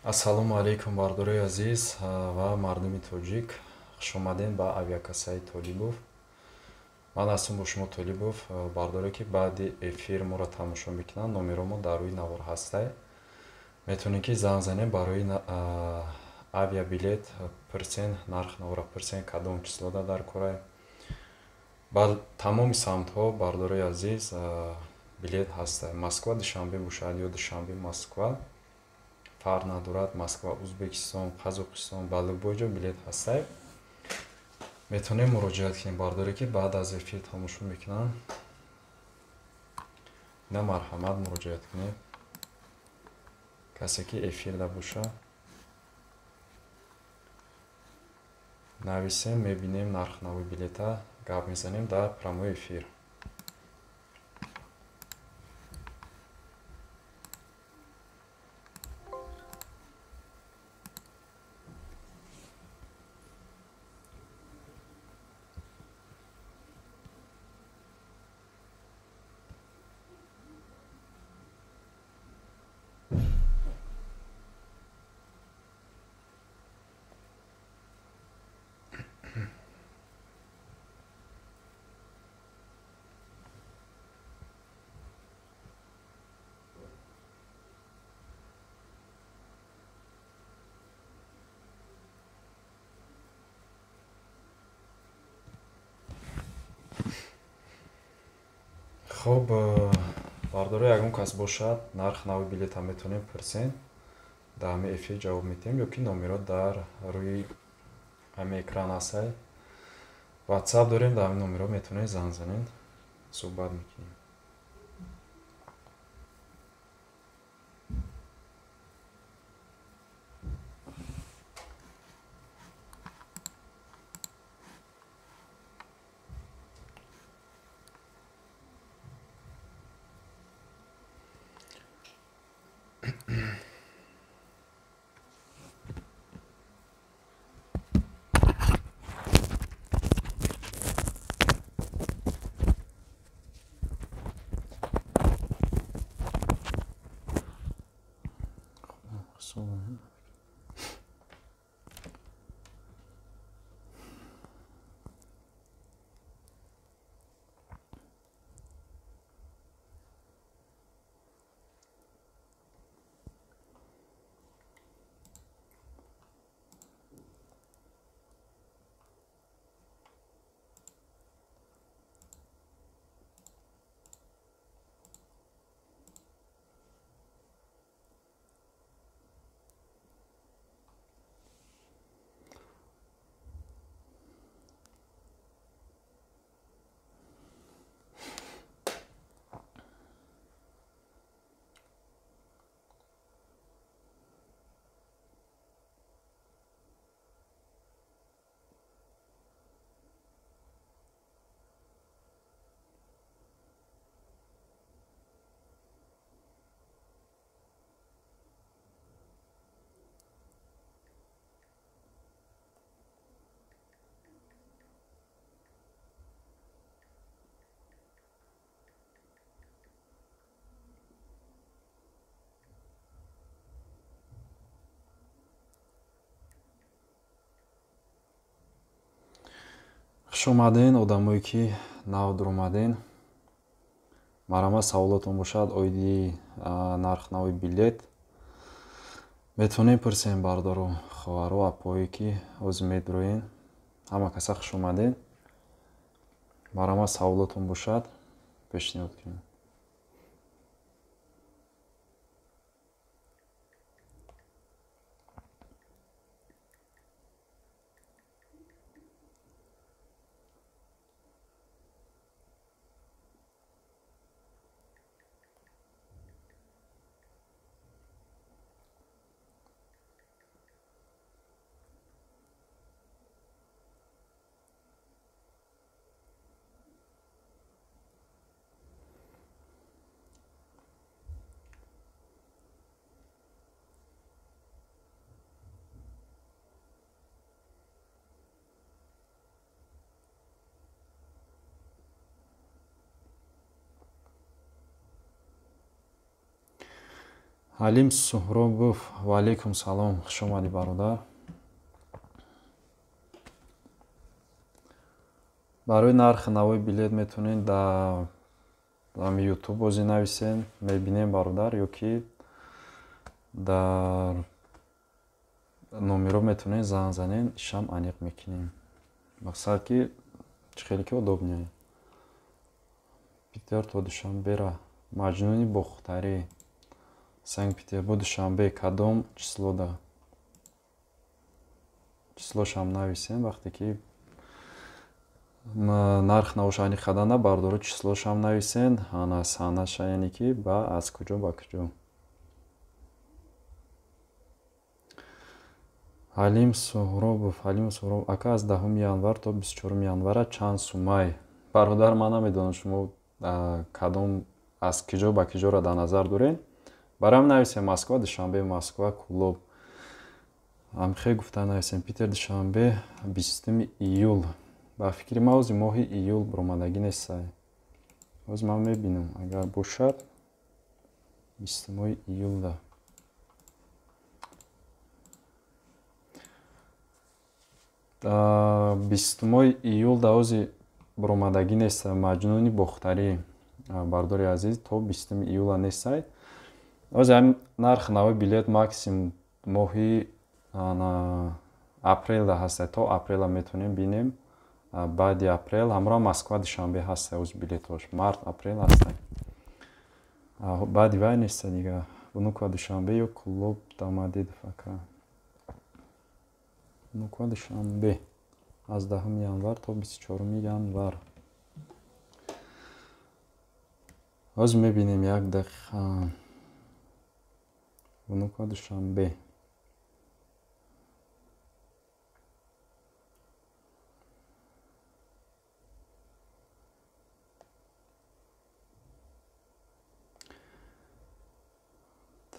Ассалому алайкум, бардорои азиз ва мардуми тоҷик. Хушомадем ба авиакассаи Толибов. Ман ҳастам бо шумо Толибов. Бардоре ки баъди эфир моро тамошо мекунанд, номеро мо дар рӯи навор ҳастай. Метавонед ки занг занед барои авиабилет, пурсен, нарх навора пурсен, кадом числода дар корай. Ба тамоми самтҳо, бардорои азиз, билет ҳастай. Москва Душанбе бошад ё Душанбе Москва, фарқ надорад. Москва Узбекистон, Қазоқистон, ба любой ҷо билет ҳастай. Метавонем муроҷиат кунем, бардоре ки баъд аз эфир тамошо мекунанд. На, марҳамат, муроҷиат кунед. Касе ки эфирда бошад, нависем, мебинем нархнавои билета, гап мезанем дар прямой эфир. Хуб, бардоро, ягон кас бошад, нарх нави билета метавонем пурсен, дар ҳамин эфир ҷавоб медиҳем, ё ки номеро дар рӯи ҳамин экран ҳастай. WhatsApp дорем, дар ҳамин номеро метавонед занг занед, суҳбат мекунем. Хуш омаден, одамое ки нав дуромаден. Марҳамат, саволотон бошад оиди нархнави билет, метавонем пурсем, бардору хоҳару апое ки ҳозир медуроен. Ҳама каса хуш омаден. Марҳамат, саволотон бошад, пешниҳод кунем. Ҳалим Суҳробов, ва алайкум салом, хуш омадӣ бародар. Барои нархи навои билет метавонед дар YouTube бозӣ нависен, мебинем бародар, ё ки дар номеро метавонед занг занен, ишам аниқ мекунем. Мақсад ки чӣ хеле ки удобнее. Питер то Душанбера, Маҷнуни Бохтарӣ, Санкт-Петербург Душанбе, кадом числода? Числошам нависем, вақте ки нарх навоша аниқ карданда бардоро числошам нависен, ана санаша, яъне ки ба аз куҷо ба куҷо. Ҳалим Суҳробов, Ҳалим Суҳробов, ака аз 10 январ то 24 январа чанд сумай? Бародар, ман намедонам шумо кадом аз куҷо ба куҷоро дар назар доред. Барам нависем Москва, Душанбе, Москва, Кулоб. Ҳамхе гуфта нависем Питер, Душанбе, 20 июл. Ба фикри ман ози моҳи июл баромадагӣ нестай. Оз ман мебинам, агар бошад 20 июлда. 20 июлда ози баромадагӣ нестай. Маҷнуни Бохтарӣ, бардори азиз, то 20 июла нестай. Ози ҳамин нархи нави билет максимум моҳи апрелда ҳастай. То апрела метавонем бинем. Баъди апрел ҳамроҳ Москва Душанбе ҳастай ози билетҳош. Март, апрел ҳастай. Баъди вай неста дига. Внукова Душанбе ё Кулоб Домодедово ака. Внукова Душанбе аз 10 январ то 24 январ. Ҳозир мебинем як дақиқа. Внукова Душанбе.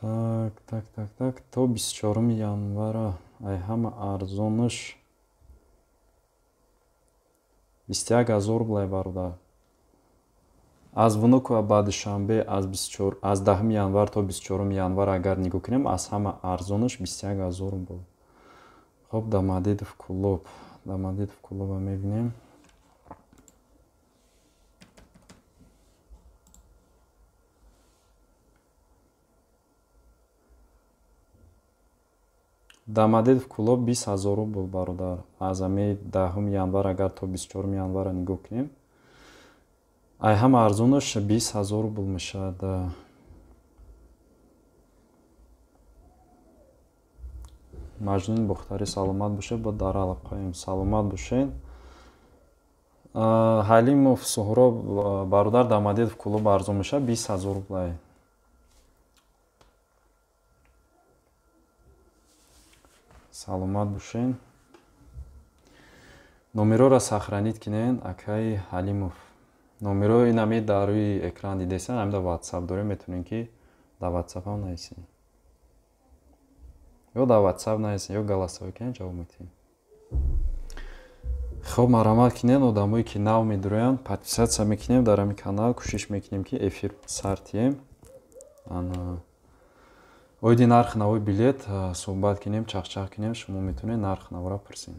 Так, так, так, так. То 24 январа. Ай ҳама арзонаш 21 000 рублай бародар. Аз Внукова ба Душанбе аз 10 январ то 24 январ агар нигоҳ кунем, аз ҳама арзонаш 21 000 рубл. Хоб, Домодедово Кулоб. Домодедово Кулоба мебинем. Домодедово Кулоб 20 000 рубл бародар. Аз ҳамаи 10 январ агар то 24 январа нигоҳ кунем, ай ҳама арзонаш 20 000 рубл мешавад. Маҷнуни Бохтарӣ, саломат бошед, бо дар алоқаем. Саломат бошед. Ҳалимов Суҳроб, бародар, Домодедово Кулоб арзон мешавад 20 000 рублай. Саломат бошед. Номерора сохранить кунед, акаи Ҳалимов. Номеро ин ҳами дар рӯи экран дидесан, ҳамин дар WhatsApp дорем, метавонед ки дар WhatsApp ҳам нависед. Ё дар WhatsApp нависед, ё голосовой кунед, ҷавоб медиҳем. Хоб, марҳамат кунед, одамое ки нав медуроянд, подписаться мекунем дар ҳамин канал, кӯшиш мекунем ки эфир сар тиҳем. Оиди нархи навои билет суҳбат кунем, чахчах кунем, шумо метавонед нархи навора пурсед.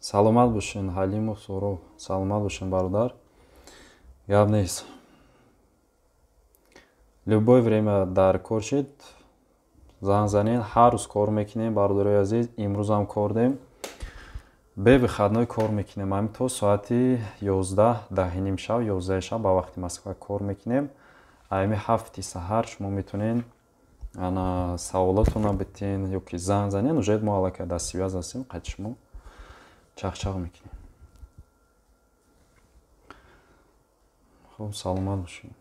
Саломат бошед, Ҳалимов Суҳроб, саломат бошед, бародар. Гап нест. Любое время дар кор шед, занг занед, ҳар рӯз кор мекунем, бародарои азиз, имрӯзам кор дем. Бе выходной кор мекунем, ҳамин то соати 11, 10:30 шаб, 11 шаб ба вақти Москва кор мекунем. Ами 7 саҳар шумо метавонед ана саволотонро битен ё ки занг занед, уже мо аллакай дар связ ҳастем, қайд шумо чахчах мекунем. Хоб, саломат бошед.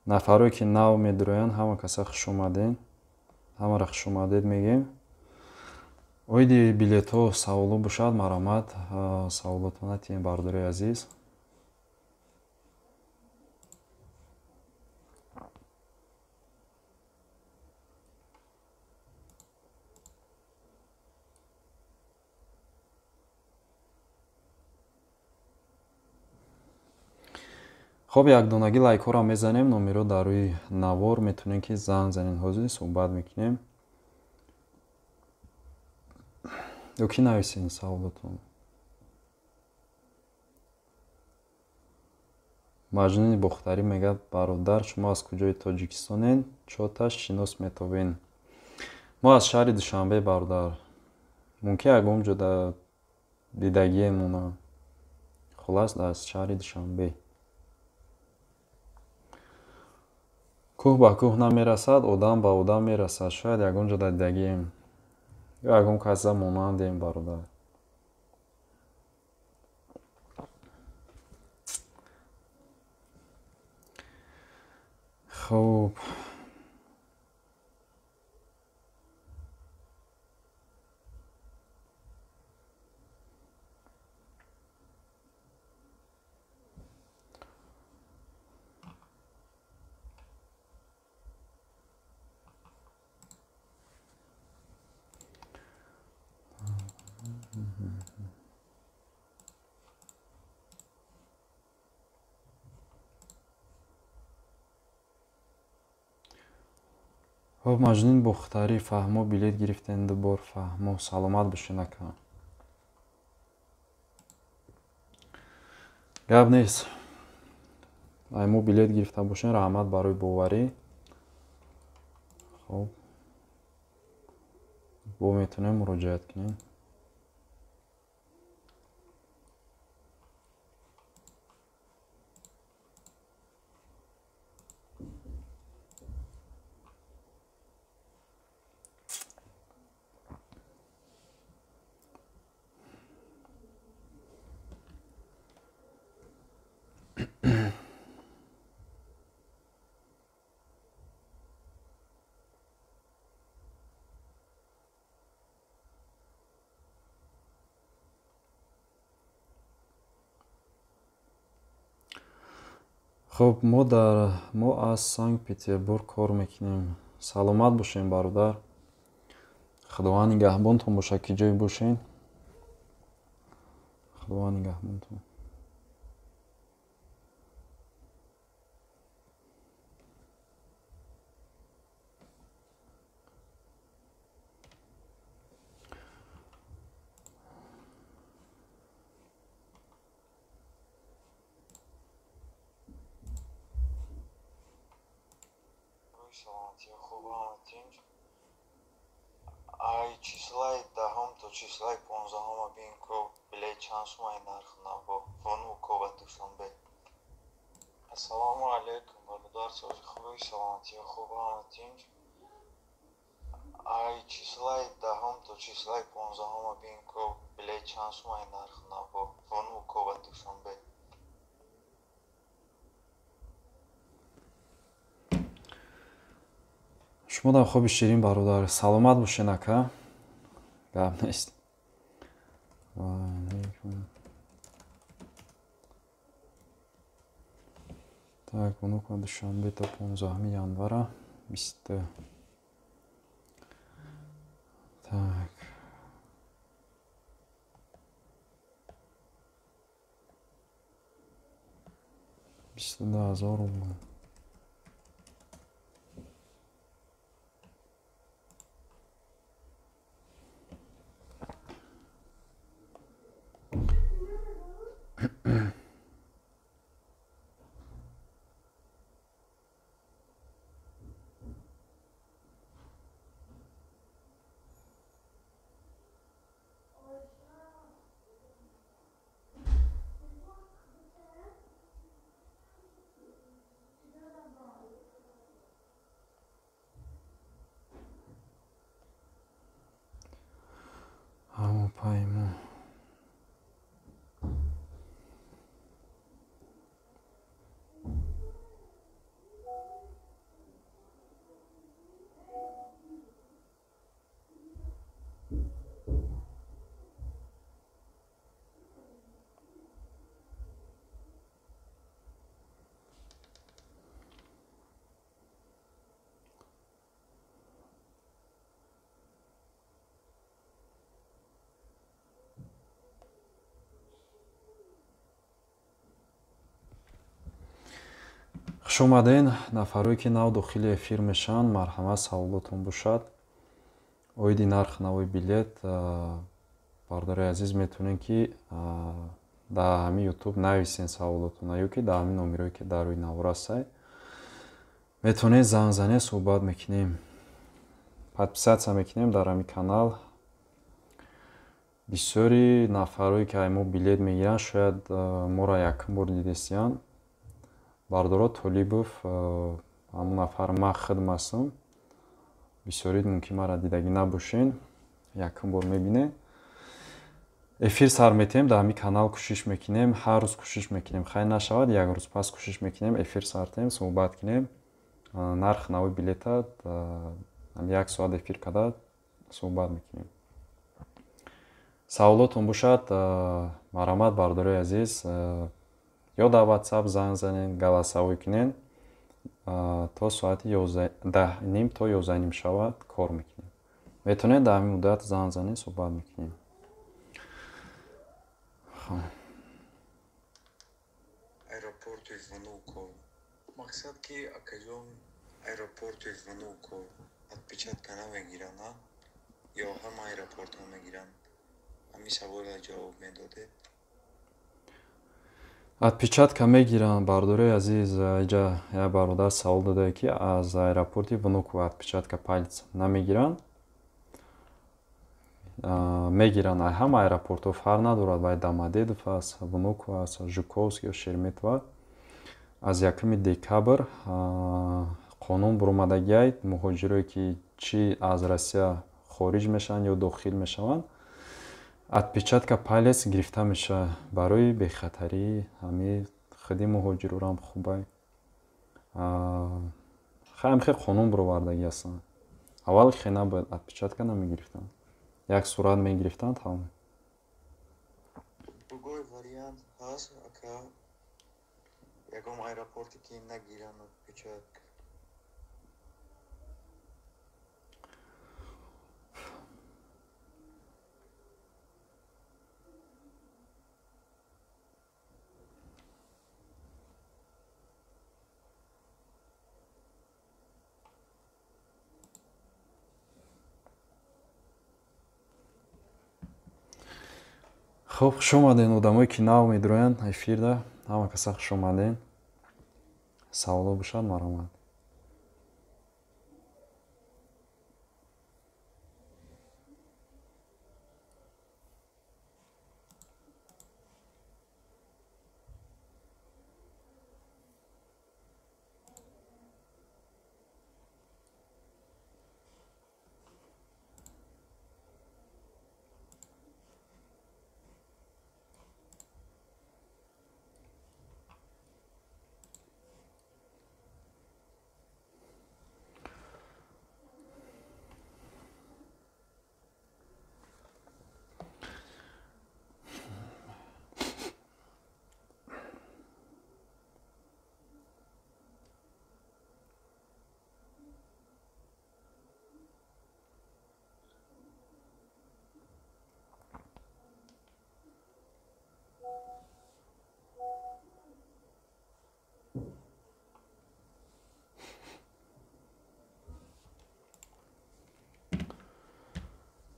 Нафарое ки нав медуроянд, ҳама каса хуш омадед. Ҳамаро хуш омадед мегӯем. Оиди билетҳо саволо бошад, марҳамат, саволотона тиҳем, бародарои азиз. Хоб, якдонагӣ лайкҳоро мезанем, номеро дар рӯи навор метавонем ки занг занем, ҳозир суҳбат мекунем. Ё ки нависен саволотон. Маҷнуни Бохтарӣ мегӯяд: бародар, шумо аз куҷои Тоҷикистонед? Чота шинос метобен? Мо аз шаҳри Душанбе, бародар. Мумкин ягон ҷо дидагиемона. Хулас, аз шаҳри Душанбе. Кӯҳ ба кӯҳ намерасад, одам ба одам мерасад. Шояд ягон ҷо дидагием. Ё ягон каса монандем, бародар. Хуб. Хоб, Маҷнун Бохтарӣ, фаҳмо, билет гирифтен ду бор, фаҳмо. Саломат бошед, ака. Гап нест. Ай мо билет гирифта бошем, раҳмат барои боварӣ. Хоб, бо метавонем муроҷиат кунем. Хуб, мо аз Санкт-Петербург кор мекунем. Саломат бошем, бародар. Худованд нигаҳбонтон бошад, ки ҷой бошед. Худованд нигаҳбонтон. Ай числаи даҳум то числаи понздаҳума бин ко билет чанд сумаи нарх наво Внуково Душанбе. Ассалому алайкум, бародар, сози хуби, саломатии хуб, ҳама тинҷ. Ай числаи даҳум то числаи понздаҳума бин ко билет чанд сумаи нарх наво Внуково Душанбе. Шумо дар хоби ширин, бародар. Саломат бошед, ака. Гап нест. Так, Внуково Душанбе то 15 январа 20. Так. 22 000 рубл. Хуш омаден нафарое ки нав дохили эфир мешаванд, марҳамат, саволотон бошад оиди нархи нави билет, бародари азиз, метавонед ки дар ҳамин ютуб нависен саволотона ё ки дар ҳамин номерое ки дар рӯи навор ҳастай, метавонед занг занед, суҳбат мекунем. Подписаться мекунем дар ҳамин канал. Бисёри нафарое ки ай мо билет мегиранд, шояд моро якум бор дидестиянд. Бардоро Толибов ҳамон нафар ман худм ҳастам. Бисёрид мумкин маро дидагӣ набошен, якум бор мебинед. Эфир сар метиҳем дар ҳамин канал, кӯшиш мекунем, ҳар рӯз кӯшиш мекунем, хайр нашавад, як рӯз пас кӯшиш мекунем, эфир сар тиҳем, суҳбат кунем, нархи нави билета як соат эфир карда суҳбат мекунем. Саволотон бошад, марҳамат, бародарои азиз, ё дар WhatsApp занг занед, голосовой кунед, то соати 10:30 то 11:30 шавад кор мекунем. Метавонед дар ҳамин муддат занг занед, суҳбат мекунем. Аэропорти Внуково. Мақсад ки акаҷон, аэропорти Внуково отпечатка намегиранд, а? Ё ҳама аэропортҳо мегиранд? Ҳамин саволро ҷавоб медодед? Отпечатка мегиранд, бародарои азиз. Иҷа як бародар савол додае ки аз аэропорти Внуково отпечатка палец намегиранд. Мегиранд ай ҳама аэропортҳо, фарқ надорад, вай Домодедово аст, Внуково аст, Жуковский ё Шереметьево. Аз 1 декабр қонун баромадагиай, муҳоҷирое ки чӣ аз Россия хориҷ мешаванд ё дохил мешаванд, отпечатка палец гирифта мешавад барои бехатарии ҳамин худи муҳоҷирорам хубай. Хайм хел қонун баровардагӣ ҳастанд. Аввал хе набояд, отпечатка намегирифтанд. Як сурат мегирифтанд, тамом. Другой вариант ҳаст, ака, ягон аэропорте ки нагиранд отпечатка? Хуб, хуш омаден одамое ки нав медроянд эфирда, ҳама каса хуш омаден. Саволо бошад, марҳамат.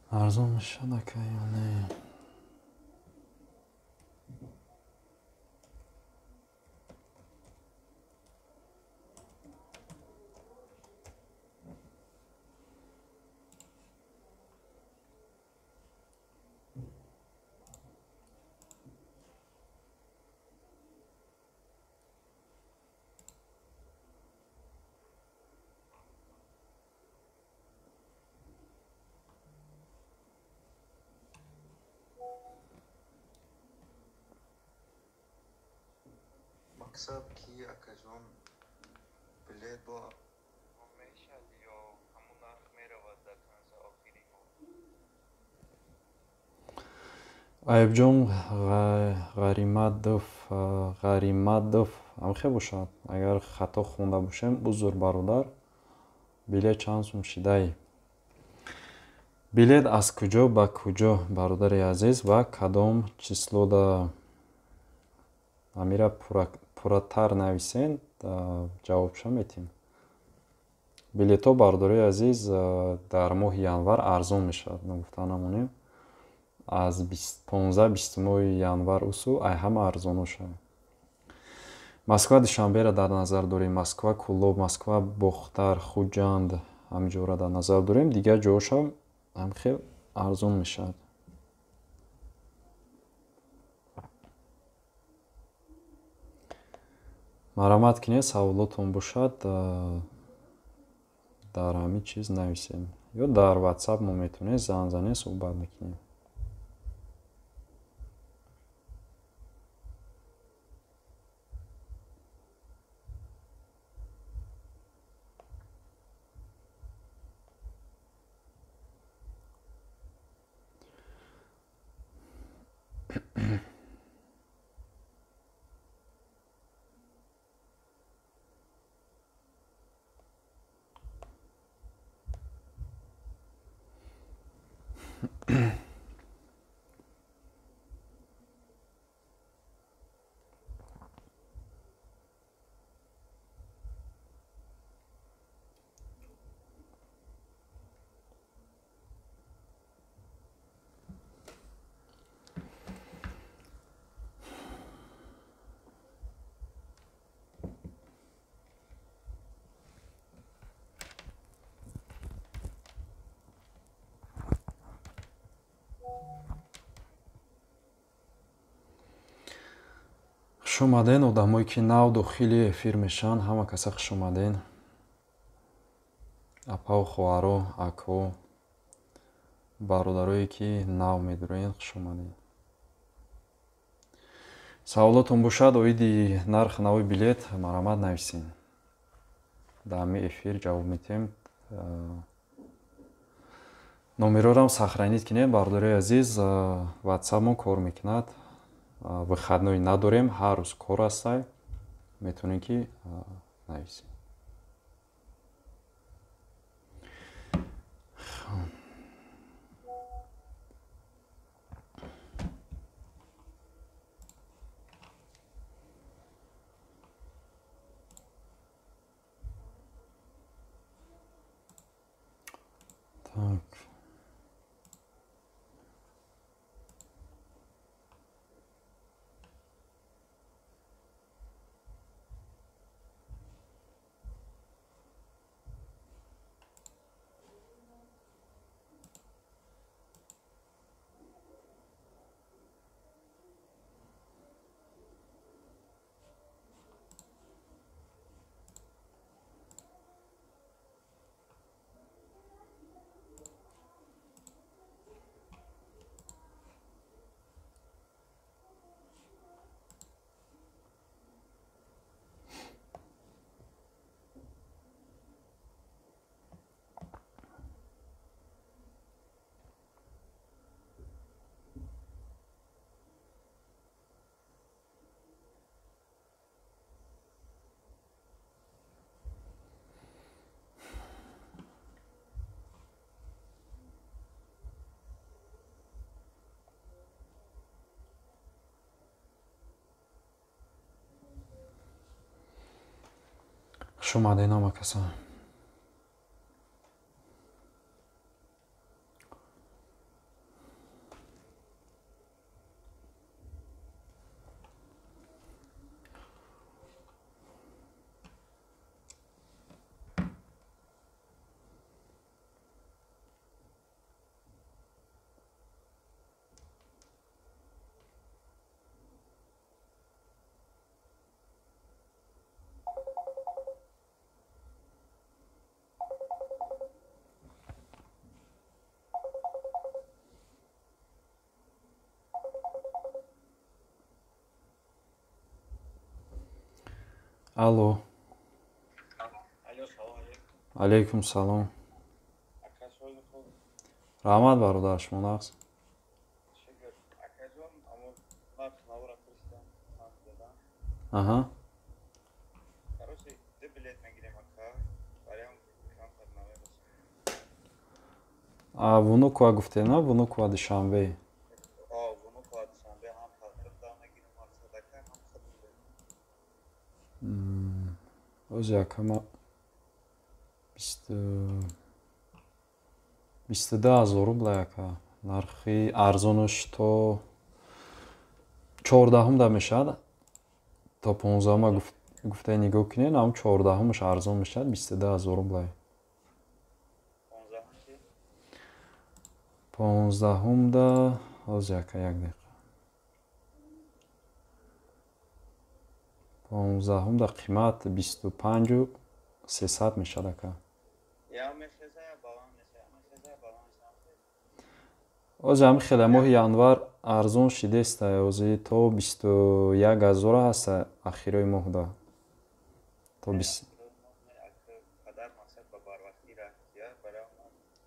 Арзон мешавад ака ё не? Мақсад ки акаҷон, билет бо мешавад ё ҳамон нарх меравад дар конса охири моҳ? Аюбҷон Ғаримадов ҳамхел бошад. Агар хато хонда бошем, узр, бародар. Билет чанд сум шидай? Билет аз куҷо ба куҷо, бародари азиз, ва кадом числода? Амира пурратар нависен. Ҷавобша метиҳем. Билетҳо, бардорои азиз, дар моҳи январ арзон мешавад, нагуфта намонем. Аз 15-20 январ усу ай ҳама арзоно шавад. Москва Душанберо дар назар дорем, Москва Кӯлоб, Москва Бохтар, Хуҷанд, ҳамин ҷоро дар назар дорем. Дигар ҷоҳошам ҳам хел арзон мешавад. Марамат кунед, саволотон бошад, дар ҳамин чиз нависем. Ё дар WhatsApp мо метавонед занг занед, суҳбат мекунем. Хуш омаден, одамое ки нав дохили эфир мешаванд, ҳама каса хуш омаден. Апаву хоҳаро, ако, бародарое ки нав медуроен, хуш омаден. Саволотон бошад оиди нархи нави билет, марамат нависен. Дар ҳамин эфир ҷавоб метиҳем. Номерорам сохранить кунем, бародарои азиз, WhatsApp-мон кор мекунад. Выходной надорем, ҳар рӯз кор ҳастай, метавонем ки нависем. Так. Хуш омадед ҳама каса. Алло. Алло, салом алейкум. Алейкум салом. Ака, сози хуб? Раҳмат, бародар, шумо нағз? Шукр. Акаҷон, амо нарх навора пурсидам, занг задам. Аҳа. Короче, ду билет мегирем, ака. Бароям камтар намерасад. А Внуково гуфтед, на? Внуково Душанбе. А, Внуково Душанбе ҳам паспорт мегирем, мақсад ака, ҳам худам. Оз якама 22 000 рубла яка. Нархи арзонаш то 14-ум да мешавад. То 15-ума гуфтаи нигоҳ кунед, ҳам 14-умаш арзон мешавад, 22 000 рублай. 15-умда оз яка, як дақиқа. 15-умда қимат 25 300 мешавад, ака. Ози ҳами хеле моҳи январ арзон шидеста, ози то 21 ҳазора ҳаста ахирои моҳда. То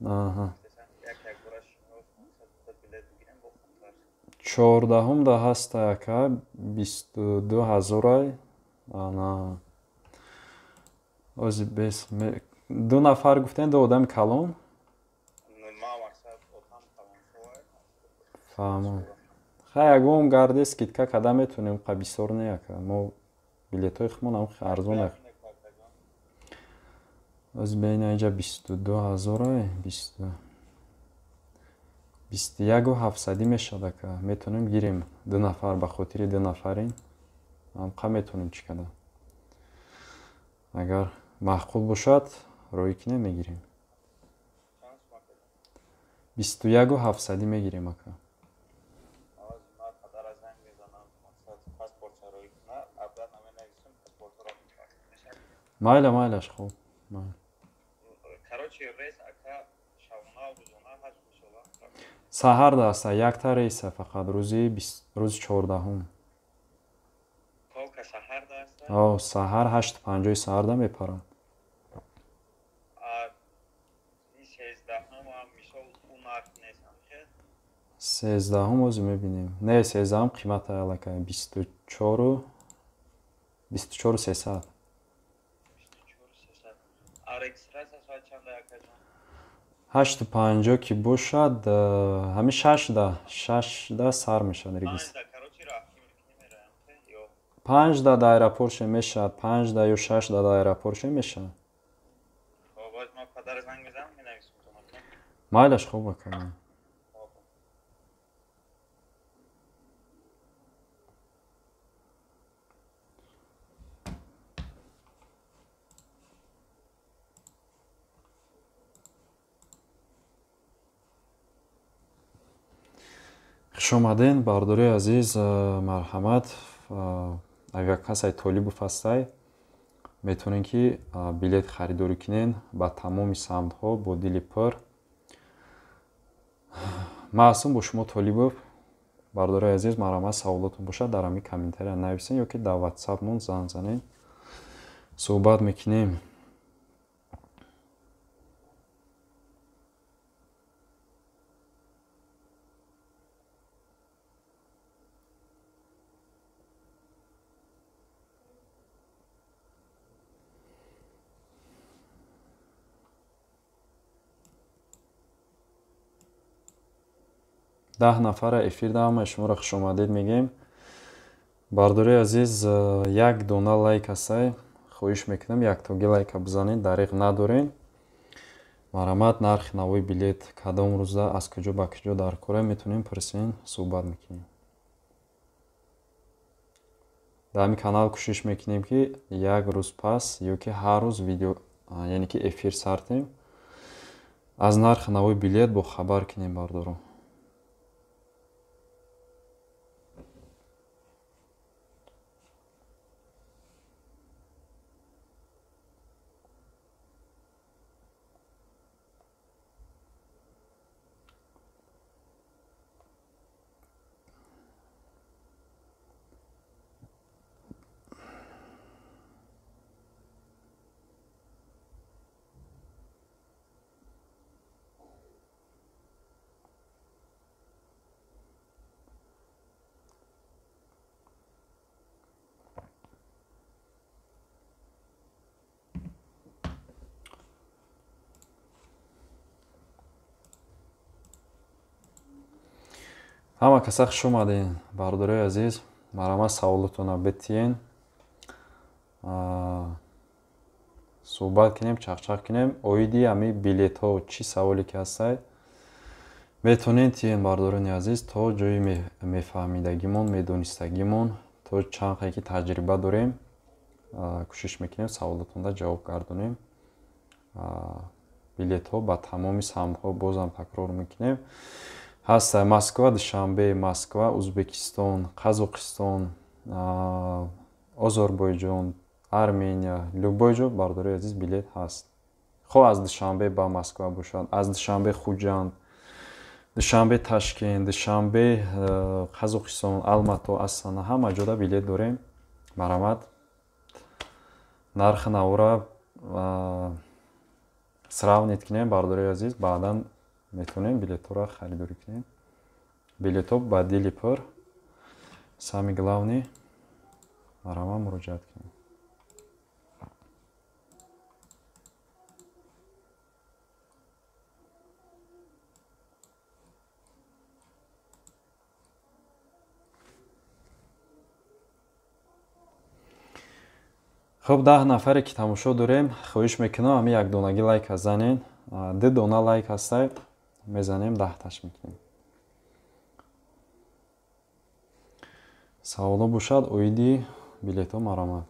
аҳа. 14-умда ҳаста, ака, 22 ҳазорай. Ана ози бес ду нафар гуфтем, ду одами калон. Фаҳмам. Хай, ягон гарде скидка када метавонем, қа бисёр не, ака. Мо билетҳои худмон ҳам арзон. Ози бейна инҷа 22 ҳазорай, 21 700 мешавад, ака. Метавонем гирем ду нафар, ба хотири ду нафарин ҳамқа метавонем чӣ када. Агар маъқул бошад, роӣ кунем, мегирем. 21 700 мегирем, ака. Майла, майлаш, хуб. Короче, рейс, ака, шабона, рӯзона ҳаст мисола? Саҳарда аста, якта рейса фақат рӯзи 14-ум. Только саҳарда аста? О, саҳар 8:50 саҳарда мепарам. А 13-ум мисол ӯ нарх нест ҳамхел? 13-ум ози мебинем. Не, 13-ум қимата аллакай бисту чору 24 300. 24 300. А регистрация соат чанда, акаҷон? 8:50 ки бошад, ҳамин шашда сар мешавад регистр. 5-да, короче, рафтӣ мекунӣ, мераям ё? 5-да дар аэропорт мешавад, 5-да ё 6-да дар аэропорт мешавад. Хоб, боз ман падара занг мезанам, менависам тон, ака. Майлаш, хуб, ака. Хоб. Хушомаден, бардории азиз, марҳамат. Авиакассаи Толибов ҳастай, метавонем ки билет харидорӣ кунен ба тамоми самтҳо бо дили пур. Ман ҳастам бо шумо Толибов. Бардории азиз, марҳамат, саволотон бошад, дар ҳамин комментария нависен ё ки дар ватсапмон занг занед, суҳбат мекунем. 10 нафара эфир да, ҳамаи шуморо хушомадед мегӯем. Бардории азиз, як дона лайк ҳастай, хоҳиш мекунам, яктоги лайка бизанед, дариқ надорен. Марҳамат, нархи навои билет кадом рӯза, аз куҷо ба куҷо дар кора, метавонем пурсен, суҳбат мекунем. Дар ҳамин канал кӯшиш мекунем, ки як рӯз пас ё ки ҳар рӯз видео, яъне ки эфир сартем, аз нархи навои билет бохабар кунем бардоро. Ҳама каса хуш омадем, бародарои азиз. Марҳамат, саволотонро битиен. Суҳбат кунем, чақчақ кунем. Оиди ҳами билетҳо чӣ саволе ки ҳастай, метавонед тиен, бардорони азиз, то ҷои мефаҳмидагимон, медонистагимон, то чанд қадр ки таҷриба дорем, кӯшиш мекунем саволотонда ҷавоб гардонем. Билетҳо ба тамоми самтҳо, бозам такрор мекунем, ҳаста: Москва, Душанбе, Москва, Узбекистон, Қазоқистон, Озарбойҷон, Армения, любой ҷо, бардорои азиз, билет ҳаст. Хоҳ аз Душанбе ба Москва бошад, аз Душанбе Хуҷанд, Душанбе Ташкент, Душанбе Қазоқистон, Алмато, Астана, ҳама ҷода билет дорем. Марҳамат, нархи навора сравнить кунем, бардорои азиз, баъдан метавонем билетҳоро харидорӣ кунем. Билетҳо ба дили пур, самый главный, марҳамат, муроҷиат кунем. Хуб, 10 нафаре ки тамошо дорем, хоҳиш мекунам, ҳамин якдонагӣ лайка занен. Ду дона лайк ҳастай, мезанем, 10-таш мекунем. Саволо бошад оиди билетҳо, марҳамат.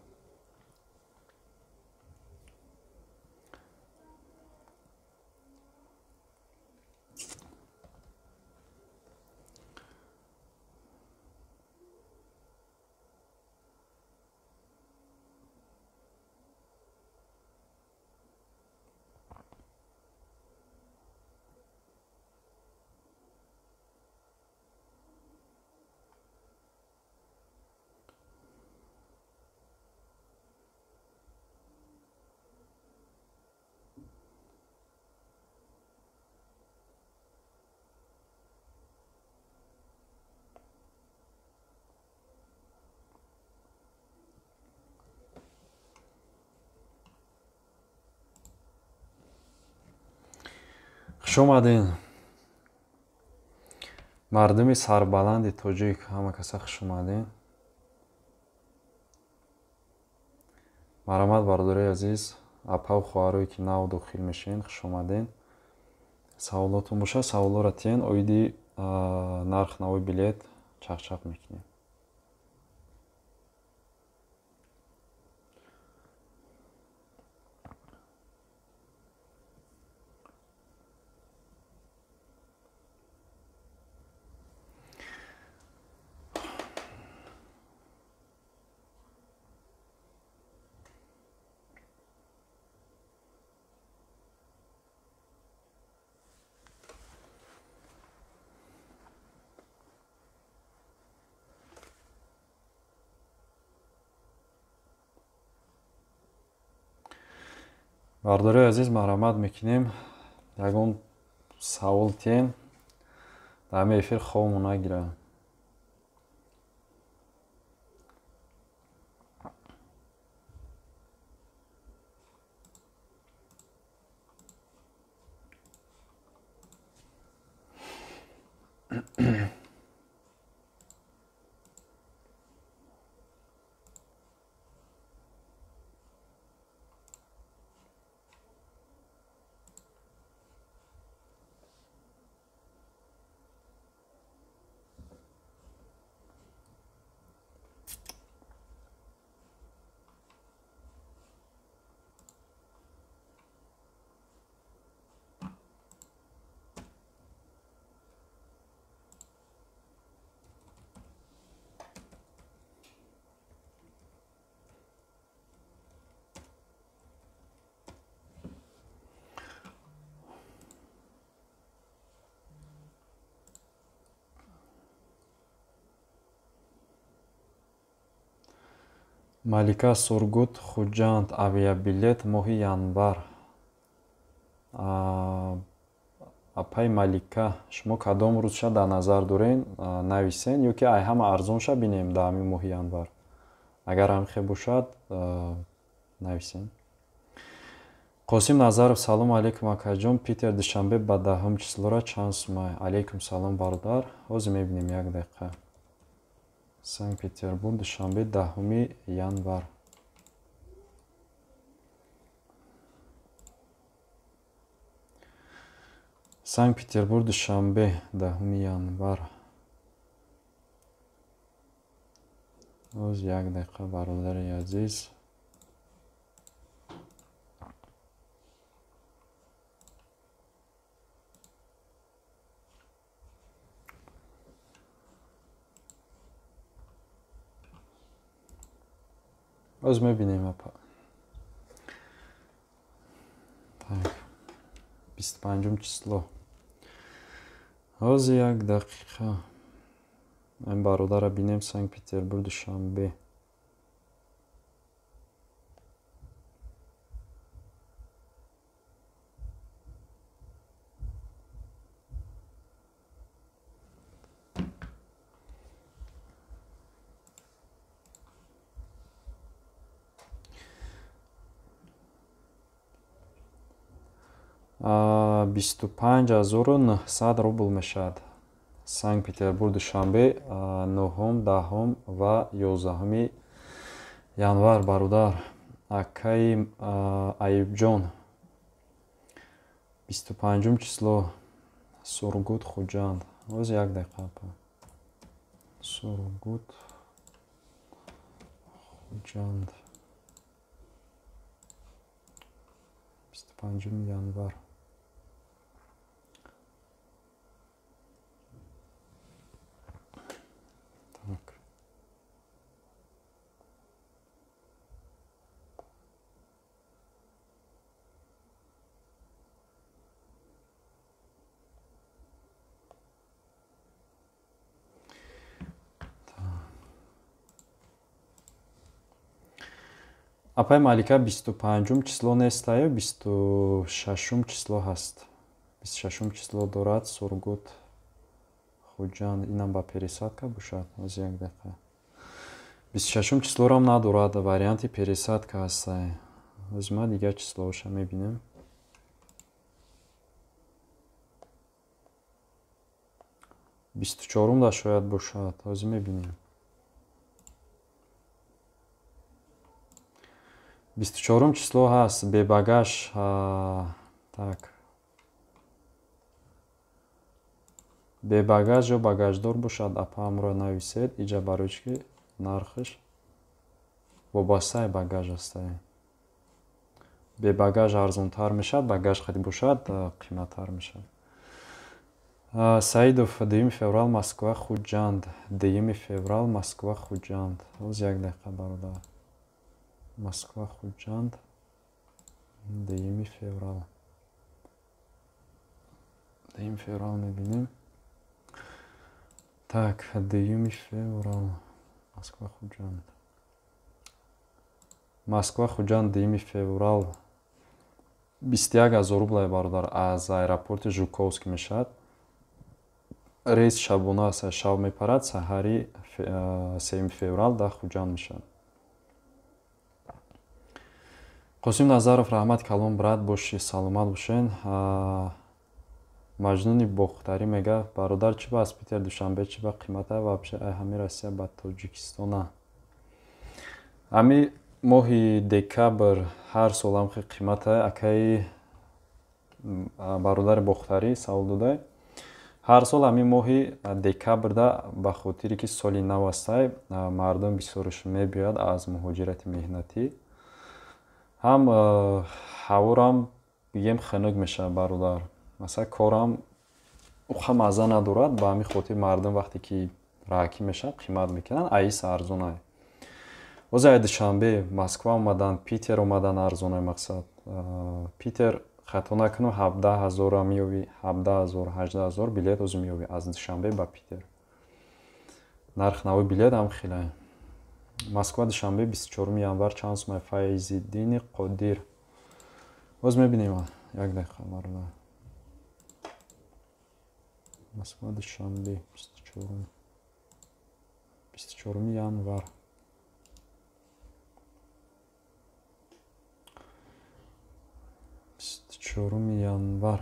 Хуш омадед, мардуми сарбаланди тоҷик, ҳама каса хуш омадед. Марҳамат, бародарои азиз, апаву хоҳарое ки нав дохил мешавед, хуш омадед. Саволотон бошад, саволоро тиен, оиди нарх навои билет чақчақ мекунем. Бардорои азиз, марҳамат мекунем, ягон савол тиен, дар ҳамин эфир хобмон нагирад. Малика, Сургут, Хуҷанд авиабилет моҳи январ. Апай Малика, шумо кадом рӯзша дар назар дорен, нависен, ё ки ай ҳама арзонша бинем дар ҳамин моҳи январ. Агар ҳам хел бошад, нависен. Қосим Назаров: салому алейкум, акаҷон, Питер Душанбе ба 10 числора чанд сумай? Алейкум салом, бародар. Ҳозир мебинем, як дақиқа. Санкт Петербург, Душанбе, 10 январ. Санкт-Петербург Душанбе 10 январ. Оз як дақиқа, бародари азиз. Оз мебинем, апа. Так, 25 число. Оз як дақиқа. Ин бародара бинем. Санкт-Петербург Душанбе. 25 900 рубл мешавад. Санкт-Петербург Душанбе, 9, 10 ва 11 январ, бародар. Акаи Аюбҷон, 25 число, Сургут Хуҷанд. Оз як дақиқа, апа. Сургут Хуҷанд, 25 январ. Так. Апай Малика, 25 число нестаю, 26 число ҳаст. 26 число дорад Сургут Хуҷанд. Инам ба пересадка бошад. Оз як дақиқа. 26 числорам надорад, варианти пересадка ҳастай. Оз ма дигар числоша мебинем. 24-ум да шояд бошад. Ҳозир мебинем. 24 число ҳаст, бебагаж. Так, бебагаж ё багаждор бошад, апа, ҳамро нависед иҷа, барои чӣ ки нархаш вобастаи багаж ҳастай. Бебагаж арзонтар мешавад, багаж қати бошад, қиматтар мешавад. Саидов, 2 феврал, Москва Хуҷанд. 2 феврал, Москва Хуҷанд. Ҳоз як дақиқа, бародар. Москва Хуҷанд, 2 феврал. 2 феврал мебинем. Так, 2 феврал, Москва Хуҷанд. Москва Хуҷанд, 2 феврал, 21 000 рублай, бародар, аз аэропорти Жуковский мешавад. Рейс шабона аст, шаб мепарад, саҳари 3 феврал дар Хуҷанд мешавад. Қосим Назаров, раҳмат калон, брат, боши, саломат бошен. Маҷнуни Бохтарӣ мега: бародар, чӣ ба аз Питер Душанбе чӣ ба қимата вообще, ай ҳами Россия ба Тоҷикистона? Ҳами моҳи декабр ҳар сол ҳам хел қимата. Акаи бародари Бохтарӣ савол додай. Ҳар сол ҳамин моҳи декабрда, ба хотире ки соли нав астай, мардум бисёрш мебиёяд аз муҳоҷирати меҳнатӣ. Ҳам ҳаворам, бигем, хунук мешавад, бародар. Масалан, корам уха мазза надорад. Ба ҳамин хотир мардум вақте ки раҳакӣ мешаванд, қимат мекунанд. Аис арзонай. Боз ай Душанбе Москва омадан, Питер омадан арзонай. Мақсад, Питер, хато накунам, 17 000-а меёвӣ, 17 000, 18 000 билет ҳозир меёвӣ аз Душанбе ба Питер. Нарх нави билет ҳам хеле. Москва Душанбе, 24 январ, чанд сумай, Файзиддини Қодир? Боз мебинем, як дақиқа, бародар. Москва Душанбе, 24 январ. 24 январ.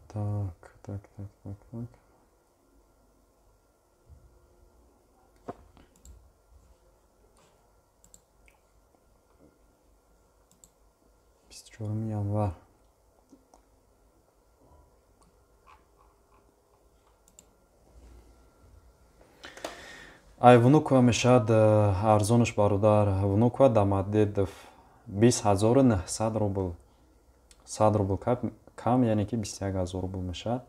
Так, так, так, так, так. 24 январ. Ай Внуково мешавад арзонаш, бародар. Внуково Домодедово 20 900 рубл. 100 рубл кам, яъне ки 21 000 рубл мешавад.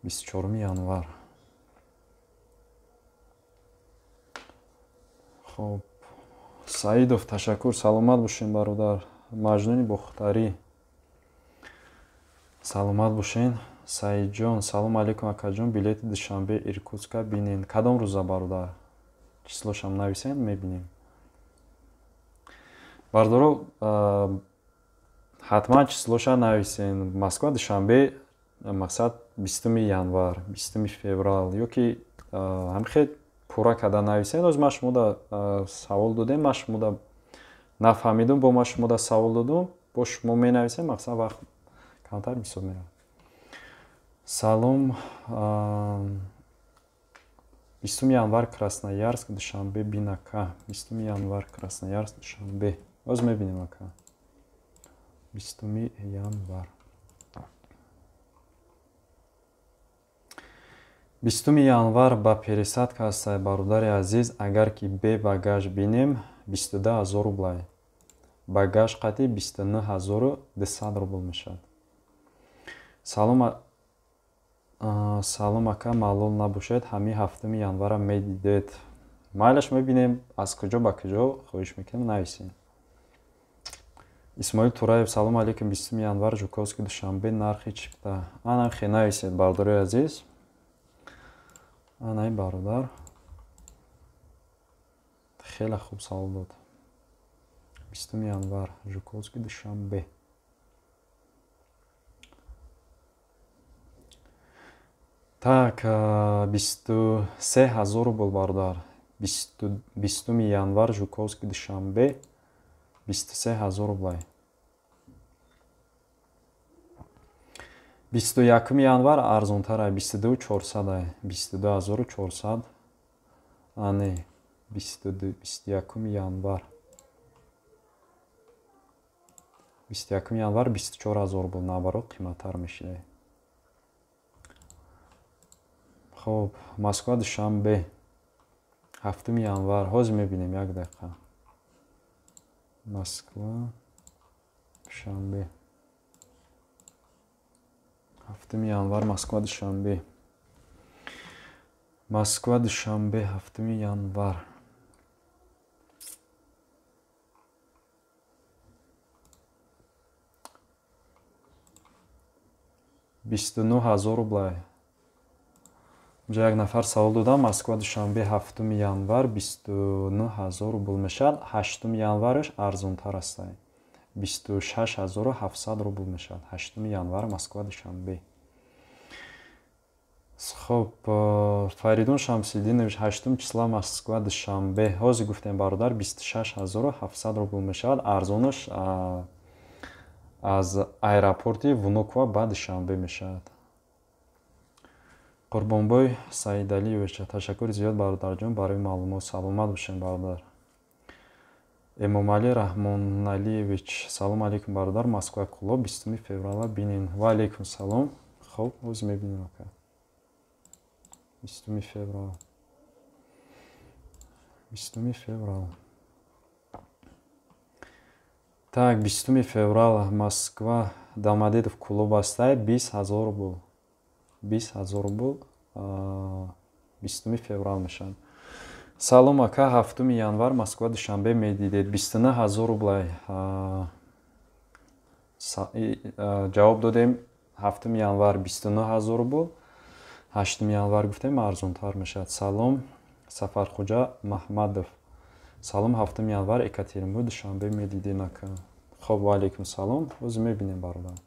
24 январ. Хоб, Саидов, ташаккур, саломат бошен, бародар. Маҷнуни Бохтарӣ, саломат бошен. Саидҷон, салом алейкум, акаҷон, билети Душанбе Иркутска бинен. Кадом рӯза, бародар? Число шам нависен, мебинем. Бардоро, ҳатман число ша нависен. Москва Душанбе, мақсад, 20 январ, 20 феврал ё ки ҳамихел пурра карда нависен. Оз ман шумода савол додем, ман шумода нафаҳмидум, бо ман шумода савол додум, бо шумо менависем, мақсад, вақт камтар бисёр меравад. Салом, 20 январ Красноярск Душанбе бин, ака. 20 январ Красноярск Душанбе, оз мебинем, ака. 20 январ, 20 январ ба пересадка ҳастай, бародари азиз. Агар ки бе багаж бинем, 22 000 рублай, багаж қати 29 200 рубл мешавад. Салом, салом, ака, малол набошед, ҳамин 7 январа медидед? Майлаш, мебинем. Аз куҷо ба куҷо, хоҳиш мекунем, нависем. Исмоил Тураев, салому алейкум, 20 январ Жуковский Душанбе нархи чипта. Ана хе нависед, бародарои азиз. Анаи бародар хеле хуб савол дод. 20 январ Жуковский Душанбе. Так, 23 000 рубл, бародар. 20 январ Жуковский Душанбе 23 000 рублай. 21 январ арзонтар, 22 400, 22 400. Ане, 21 январ, 21 январ 24 000 рубл, наоборот, қиматтар мешида. Хоб, Москва Душанбе 7 январ, ҳозир мебинем, як дақиқа. Москва Душанбе 7 январ, Москва Душанбе, Москва Душанбе 7 январ 29 000 рублай. Инҷа як нафар савол додам. Москва Душанбе 7 январ 29 000 рубл мешавад. 8 январаш арзонтар астай, 26 700 рубл мешавад 8 январ Москва Душанбе. Хоб, Фаридун Шамсидинович, 8 числа Москва Душанбе, ҳозир гуфтем, бародар, 26 700 рубл мешавад. Арзонаш аз аэропорти Внуково ба Душанбе мешавад. Қурбонбой Саидалиевич, ташаккури зиёд, бародарҷон, барои маълумот, саломат бошем, бародар. Эмомалӣ Раҳмоналиевич, салом алейкум, бародар, Москва Кӯлоб 20 феврала бинен. Ва алейкум салом. Хоб, ҳозир мебинем, ака. 20 феврал, 20 феврал. Так, 20 феврал Москва Домодедово Кӯлоб астай 20 000 рубл, 20 000 рубл 20 феврал мешавад. Салом, ака, 7 январ Москва Душанбе медидед? 29 000 рублай. Ҷавоб додем, 7 январ 29 000 рубл, 8 январ гуфтем, арзонтар мешавад. Салом, Сафархуҷа Маҳмадов, салом, 7 январ Екатеринбург Душанбе медидед, ака? Хоб, ва алейкум салом, ҳозир мебинем, бародар.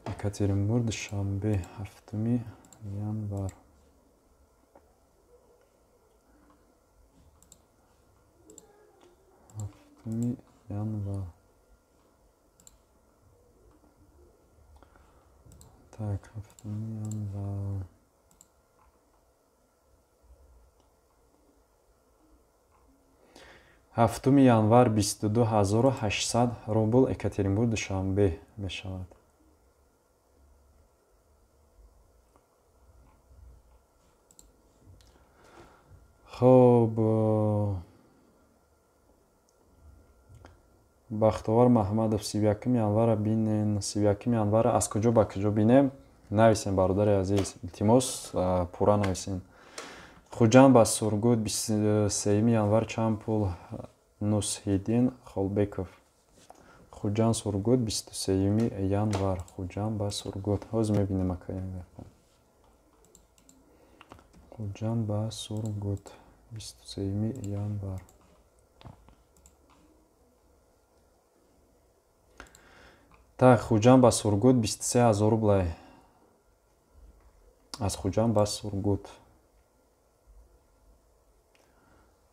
Екатеринбург Душанбе 7 январ, 7 январ. Так, 7 январ. 7 январ 22 800 рубл Екатеринбург Душанбе мешавад. Хоб, Бахтовар Маҳмадов, 31 январа бинен. 31 январа аз куҷо ба куҷо бинем? Нависен, бародари азиз, илтимос, пурра нависен. Хуҷанд ба Сургут 23 январ чанд пул? Нусҳиддин Холбеков. Хуҷанд Сургут 23 январ. Хуҷанд ба Сургут. Ҳозир мебинем, ака. Хуҷанд ба Сургут 23 январ. Так, Хуҷанд ба Сургут 23 000 рублай. Аз Хуҷанд ба Сургут.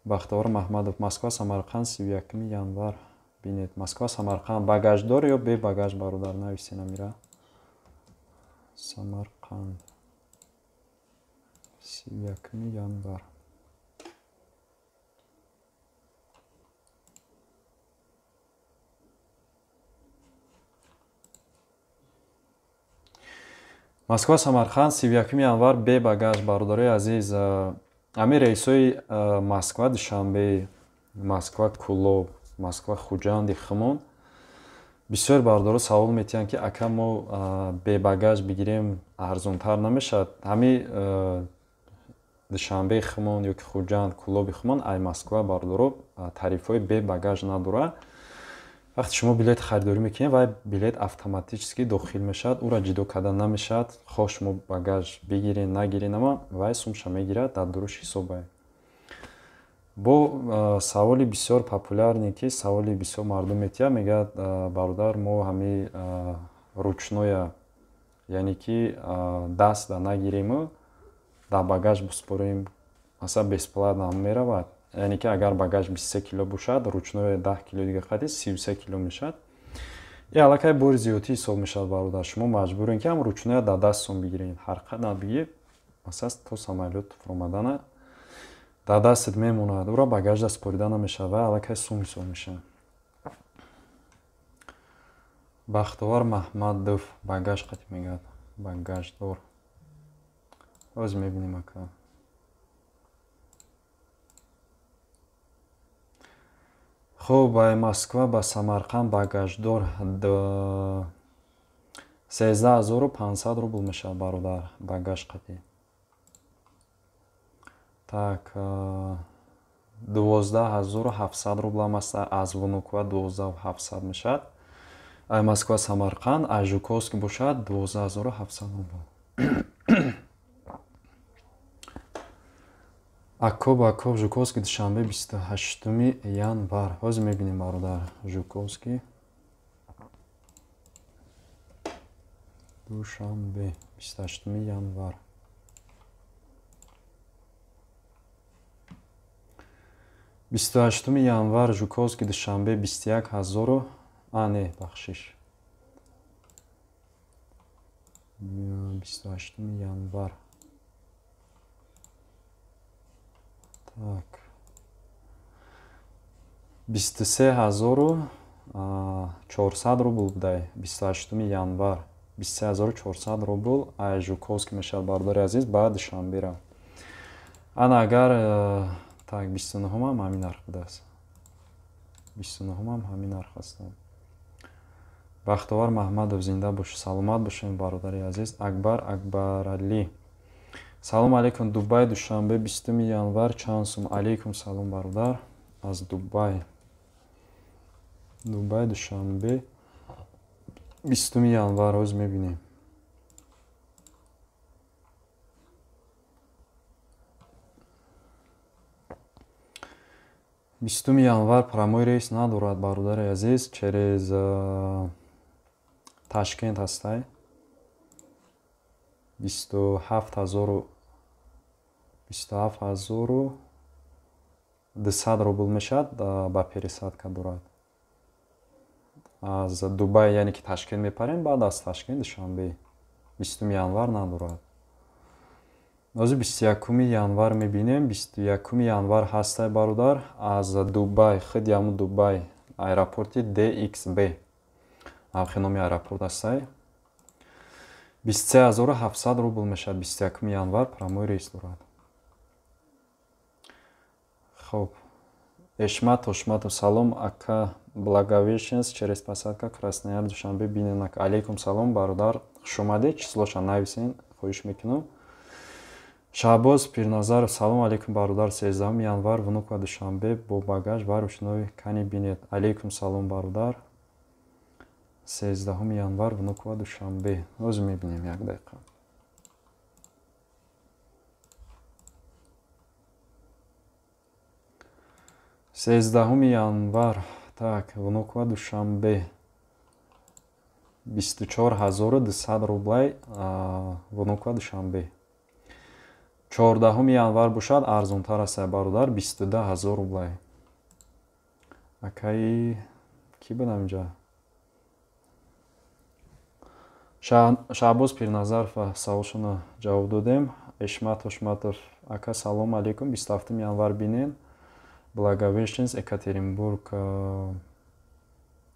Бахтовар Маҳмадов, Москва Самарқанд 31 январ. Бинед, Москва Самарқанд багаждор ё бе багаж, бародар, нависен амира. Самарқанд 31 январ. Москва Самарқанд 31 январ бе багаж, бародарои азиз. Ами рейсҳои Москва Душанбе, Москва Кулоб, Москва Хуҷанди хумон бисёр бародаро савол метиҳанд, ки ака, мо бе багаж бигирем арзонтар намешавад? Ҳами Душанбеи хумон ё ки Хуҷанд, Кулоби хумон ай Москва, бародаро, тарифҳои бе багаж надорад. Вақте шумо билет харидорӣ мекунед, вай билет автоматически дохил мешавад, ӯро ҷудо карда намешавад. Хоҳ шумо багаж бигирен, нагирен, ама вай сумша мегирад, дар дуруш ҳисобай. Бо саволи бисёр популярне, ки саволи бисёр мардум метиҳад, мегӯяд: бародар, мо ҳами ручноя, яъне ки даст да нагириму дар багаж биспорем, масалан, бесплатно меравад. Яъне ки агар багаж 23 кило бошад, ручное 10 кило дига қади 33 кило мешавад. И аллакай бори зиёдтӣ ҳисоб мешавад, бародар. Шумо маҷбурен, ки ҳам ручноя дар дастон бигиред. Ҳар қадар бигир, масалан, то самолёт фуромадана дар дастат мемонад, ӯро багажда супорида намешавад ва аллакай сум ҳисоб мешавад. Бахтовар Маҳмадов багаж қатӣ мегӯяд, багаждор. Ҳозир мебинем, ака. Хуб, ба Москва ба Самарқанд багаждор 13 500 рубл мешавад, бародар, багаж қатӣ. Так, 12 700 рублам аст, аз Внуково 12 700 мешавад. Ай Москва Самарқанд, аз Жуковский бошад 12 700 рубл. Акоб, Акоб, Жуковский Душанбе 28 январ. Ҳозир мебинем, бародар, Жуковский Душанбе 28 январ. 28 январ Жуковский Душанбе 21 000, а не, бахшиш. 28 январ. Так. 23 400 рубл будай 28 январ. 23 400 рубл ай Жуковский мешавад, бародари азиз, ба Душанбера. Ана агар так, 29-ам ҳамин нарх будааст. 29-ам ҳамин нарх аст. Бахтовар Маҳмадов, зинда бош, саломат бошем, бародари азиз. Акбар Акбаралӣ. Салом алейкум, Дубай Душанбе 20 январ чанд сум? Алейкум салом, бародар, аз Дубай. Дубай Душанбе 20 январ ҳозир мебинем. 20 январ прямой рейс надорад, бародари азиз, через Ташкент ҳастай. 27 000, 27 200 рубл мешавад, ба пересадка дорад. Аз Дубай, яъне ки Ташкент мепарем, баъд аз Ташкент Душанбе. 20 январ надорад. Ҳозир 21 январ мебинем. 21 январ ҳастай, бародар, аз Дубай, худи ҳамун Дубай, аэропорти DXB. Ҳамхи номи аэропорт ҳастай. 23 700 рубл мешавад 21 январ, прямой рейс дорад. Хоб, Эшмат Ошматов, салом ака, Благовещенск через посадка Краснояр Душанбе бинен. Алейкум салом, бародар, хуш омадед. Числоша нависен, хоҳиш мекунам. Шаҳбоз Пирназаров, салом алейкум, бародар, 13 январ Внуково Душанбе бо багаж ва рӯшнои кани бинед. Алейкум салом, бародар. 13 январ Внуково Душанбе. Ҳозир мебинем, як дақиқа. 13 январ, так, Внуково Душанбе 24 200 рублай, Внуково Душанбе. 14 январ бошад, арзонтар аст, бародар, 22 000 рублай. Акаи кӣ будам инҷа? Шаҳбоз Пирназаров, саволшонро ҷавоб додем. Эшмат Ошматов, ака, салом алейкум, 27 январ бинен, Благовещенск Екатеринбург,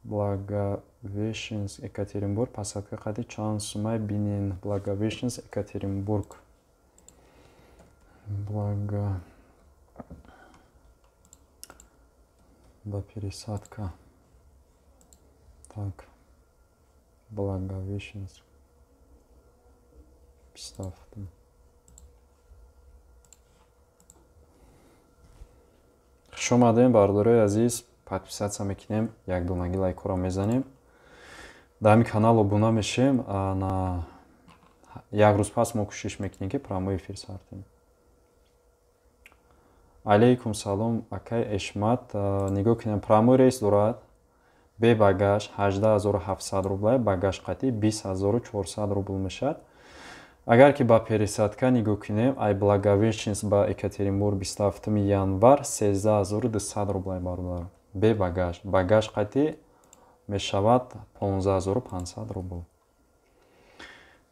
Благовещенск Екатеринбург посадка қади чанд сумай бинен? Благовещенск Екатеринбург, Благо ба пересадка, так, Благовещенск, 27-ум. Хуш омадем, бародарои азиз. Подписаться мекунем, якдонагӣ лайкҳоро мезанем, дар ҳамин канал обуна мешем. На як рӯз пас мо кӯшиш мекунем, ки прямой эфир сартем. Алейкум салом, акай Эшмат. Нигоҳ кунем, прямой рейс дорад бе багаж 18 700 рублай, багаж қатӣ 20 400 рубл мешавад. Агар ки ба пересадка нигоҳ кунем, ай Благовещенск ба Екатеринбург 27 январ 13 200 рублай, бародар, бе багаж. Багаж қатӣ мешавад 15 500 рубл.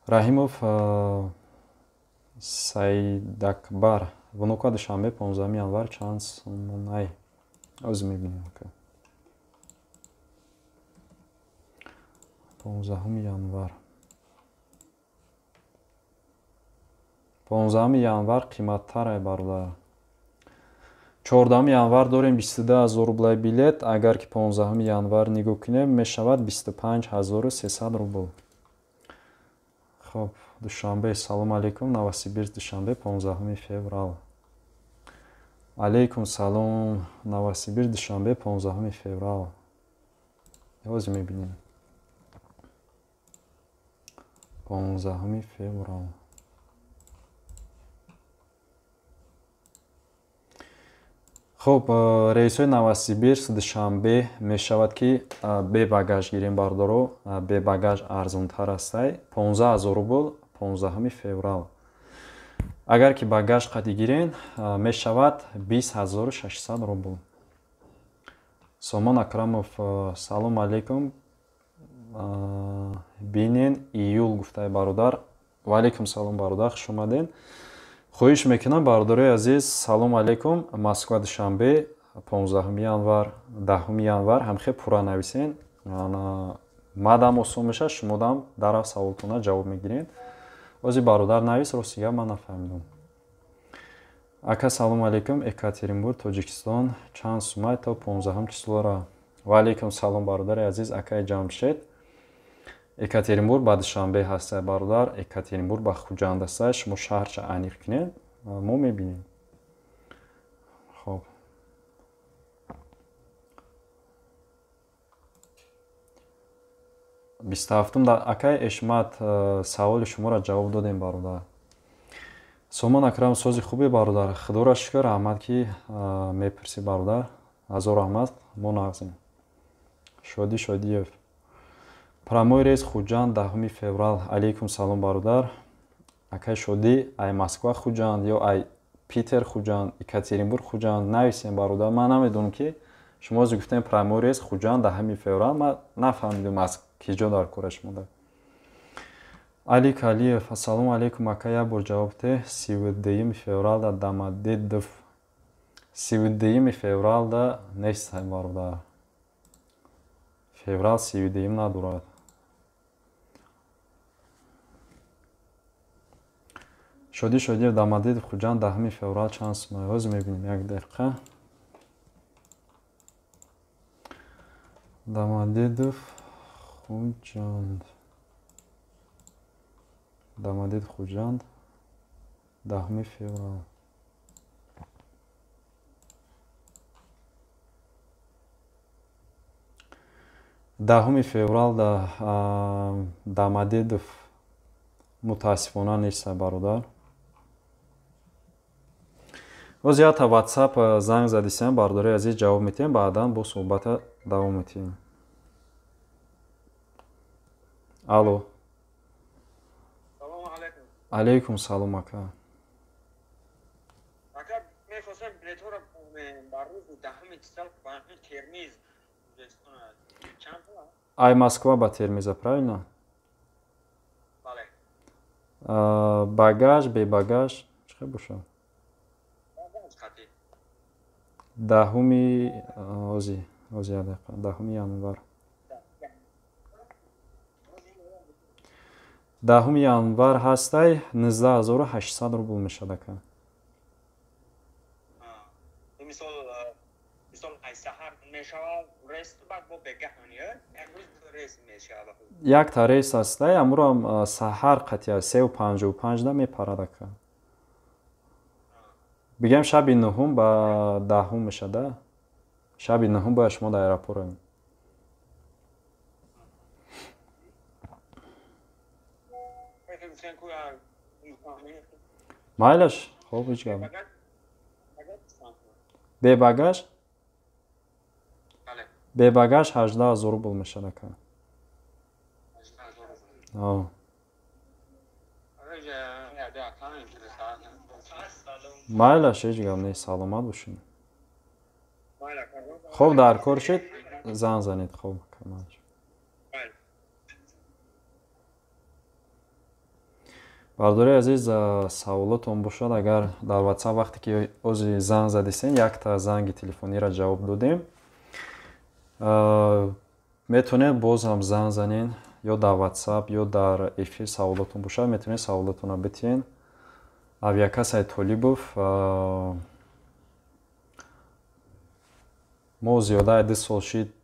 Раҳимов Саидакбар, Внуково Душанбе 15 январ чанд сомонай? Ҳозир мебинем, 15 январ. 15 январ қиматтарай, бародар. 14 январ дорем 22 000 рублай билет. Агар ки 15 январ нигоҳ кунем, мешавад 25 300 рубл. Хоб, Душанбе, салом алейкум, Новосибирск Душанбе 15 феврал. Алейкум салом, Новосибирск Душанбе 15 феврал. Ҳозир мебинем, 15 феврал. Хуб, рейсҳои Новосибирск Душанбе мешавад, ки бе багаж гирем, бародаро, бе багаж арзонтар астай, 15 000 рубл 15 феврал. Агар ки багаж қади гирен, мешавад 20 600 рубл. Сомон Акрамов, салом алейкум, бинен июл гуфтаи бародар. Ва алейкум салом, бародар, хуш омаден. Хоҳиш мекунам, бародарои азиз, салом алейкум, Москва Душанбе 15 январ, 10 январ, ҳамхе пурра нависен, мадам осон мешавад, шумодам дарав саволтона ҷавоб мегиред. Ози бародар навис, рости гап, ман нафаҳмидам. Ака, салом алейкум, Екатеринбург Тоҷикистон чанд сумай то 15 числора? Ва алейкум салом, бародари азиз, акаи Ҷамшед. Екатеринбург ба Душанбе ҳастай, бародар, Екатеринбург ба Хуҷанд ҳастай, шумо шаҳрча аниқ кунед, мо мебинем. Хоб, 27-ум, акаи Эшмат, саволи шуморо ҷавоб додем, бародар. Сомон Акрам, сози хубе, бародар, худоро шукр, раҳмат, ки мепурсӣ, бародар, ҳазор раҳмат, мо нағзем. Шодӣ Шодиев, прямой рейс Хуҷанд 10 феврал. Алейкум салом, бародар. Акаи Шодӣ, ай Москва Хуҷанд ё ай Питер Хуҷанд, Екатеринбург Хуҷанд нависем, бародар. Ман намедонам, ки шумо ози гуфтем прямой рейс Хуҷанд 10 феврал, ман нафаҳмидам, аз киҷо дар кора шумо дар. Али Калиев, ассалому алейкум, ака, як бор ҷавоб те, 32 февралда Домодедово? 32 февралда нест, бародар, феврал 32-юм надорад. Шодӣ Шодиев, Домодедово Хуҷанд 10 феврал чанд сумай? Ҳозир мебинем, як дақиқа. Домодедово, Хуҷанд. Домодедово, Хуҷанд, 10 феврал. 10 феврал Домодедово мутаассифона нест, бародар. Боз якта WhatsApp занг задисем, бародари азиз, ҷавоб метиҳем, баъдан бо суҳбата давом метиҳем. Алло. Салому алайкум. Алайкум салом, ака. Ака, мехостам билетҳоро бар рӯзи 10 числа ба Термиз. Чанд? Ай Москва ба Термиза, правильно? Бале. Багаж, бе багаж, чӣ хел бошад? Багаж қатӣ. 10-уми ози, ози як дақиқа, 10 январ. 10 январ ҳастай, 19 800 рубл мешавад, ака. Мисол, ай саҳар мешавад рейс, баъд бо бегаҳ як рӯз рейс мешавад. Якта рейс ҳастай, амурам саҳар қатъия 3:55 да мепарад, ака. Бигем, шаби нуҳум ба 10-ум мешавад, а? Шаби нуҳум бояд шумо дар аэропорт равед. Майлаш, хоб, ҳеҷ гап. Бе багаж? Бе багаж 18 000 рубл мешавад, ака. 18 000. Майлаш, ҳеҷ гап нест, саломат бошед. Хоб, дар кор шид, занг занед, хоб. Бардори азиз, саволотон бошад, агар дар WhatsApp вақте ки ози занг задисен, якта занги телефониро ҷавоб додем, метавонед боз ҳам занг занед ё дар WhatsApp, ё дар эфир. Саволотон бошад, метавонед саволотонро битиҳед. Авиакассаи Толибов, мо зиёдаи 2 сол шид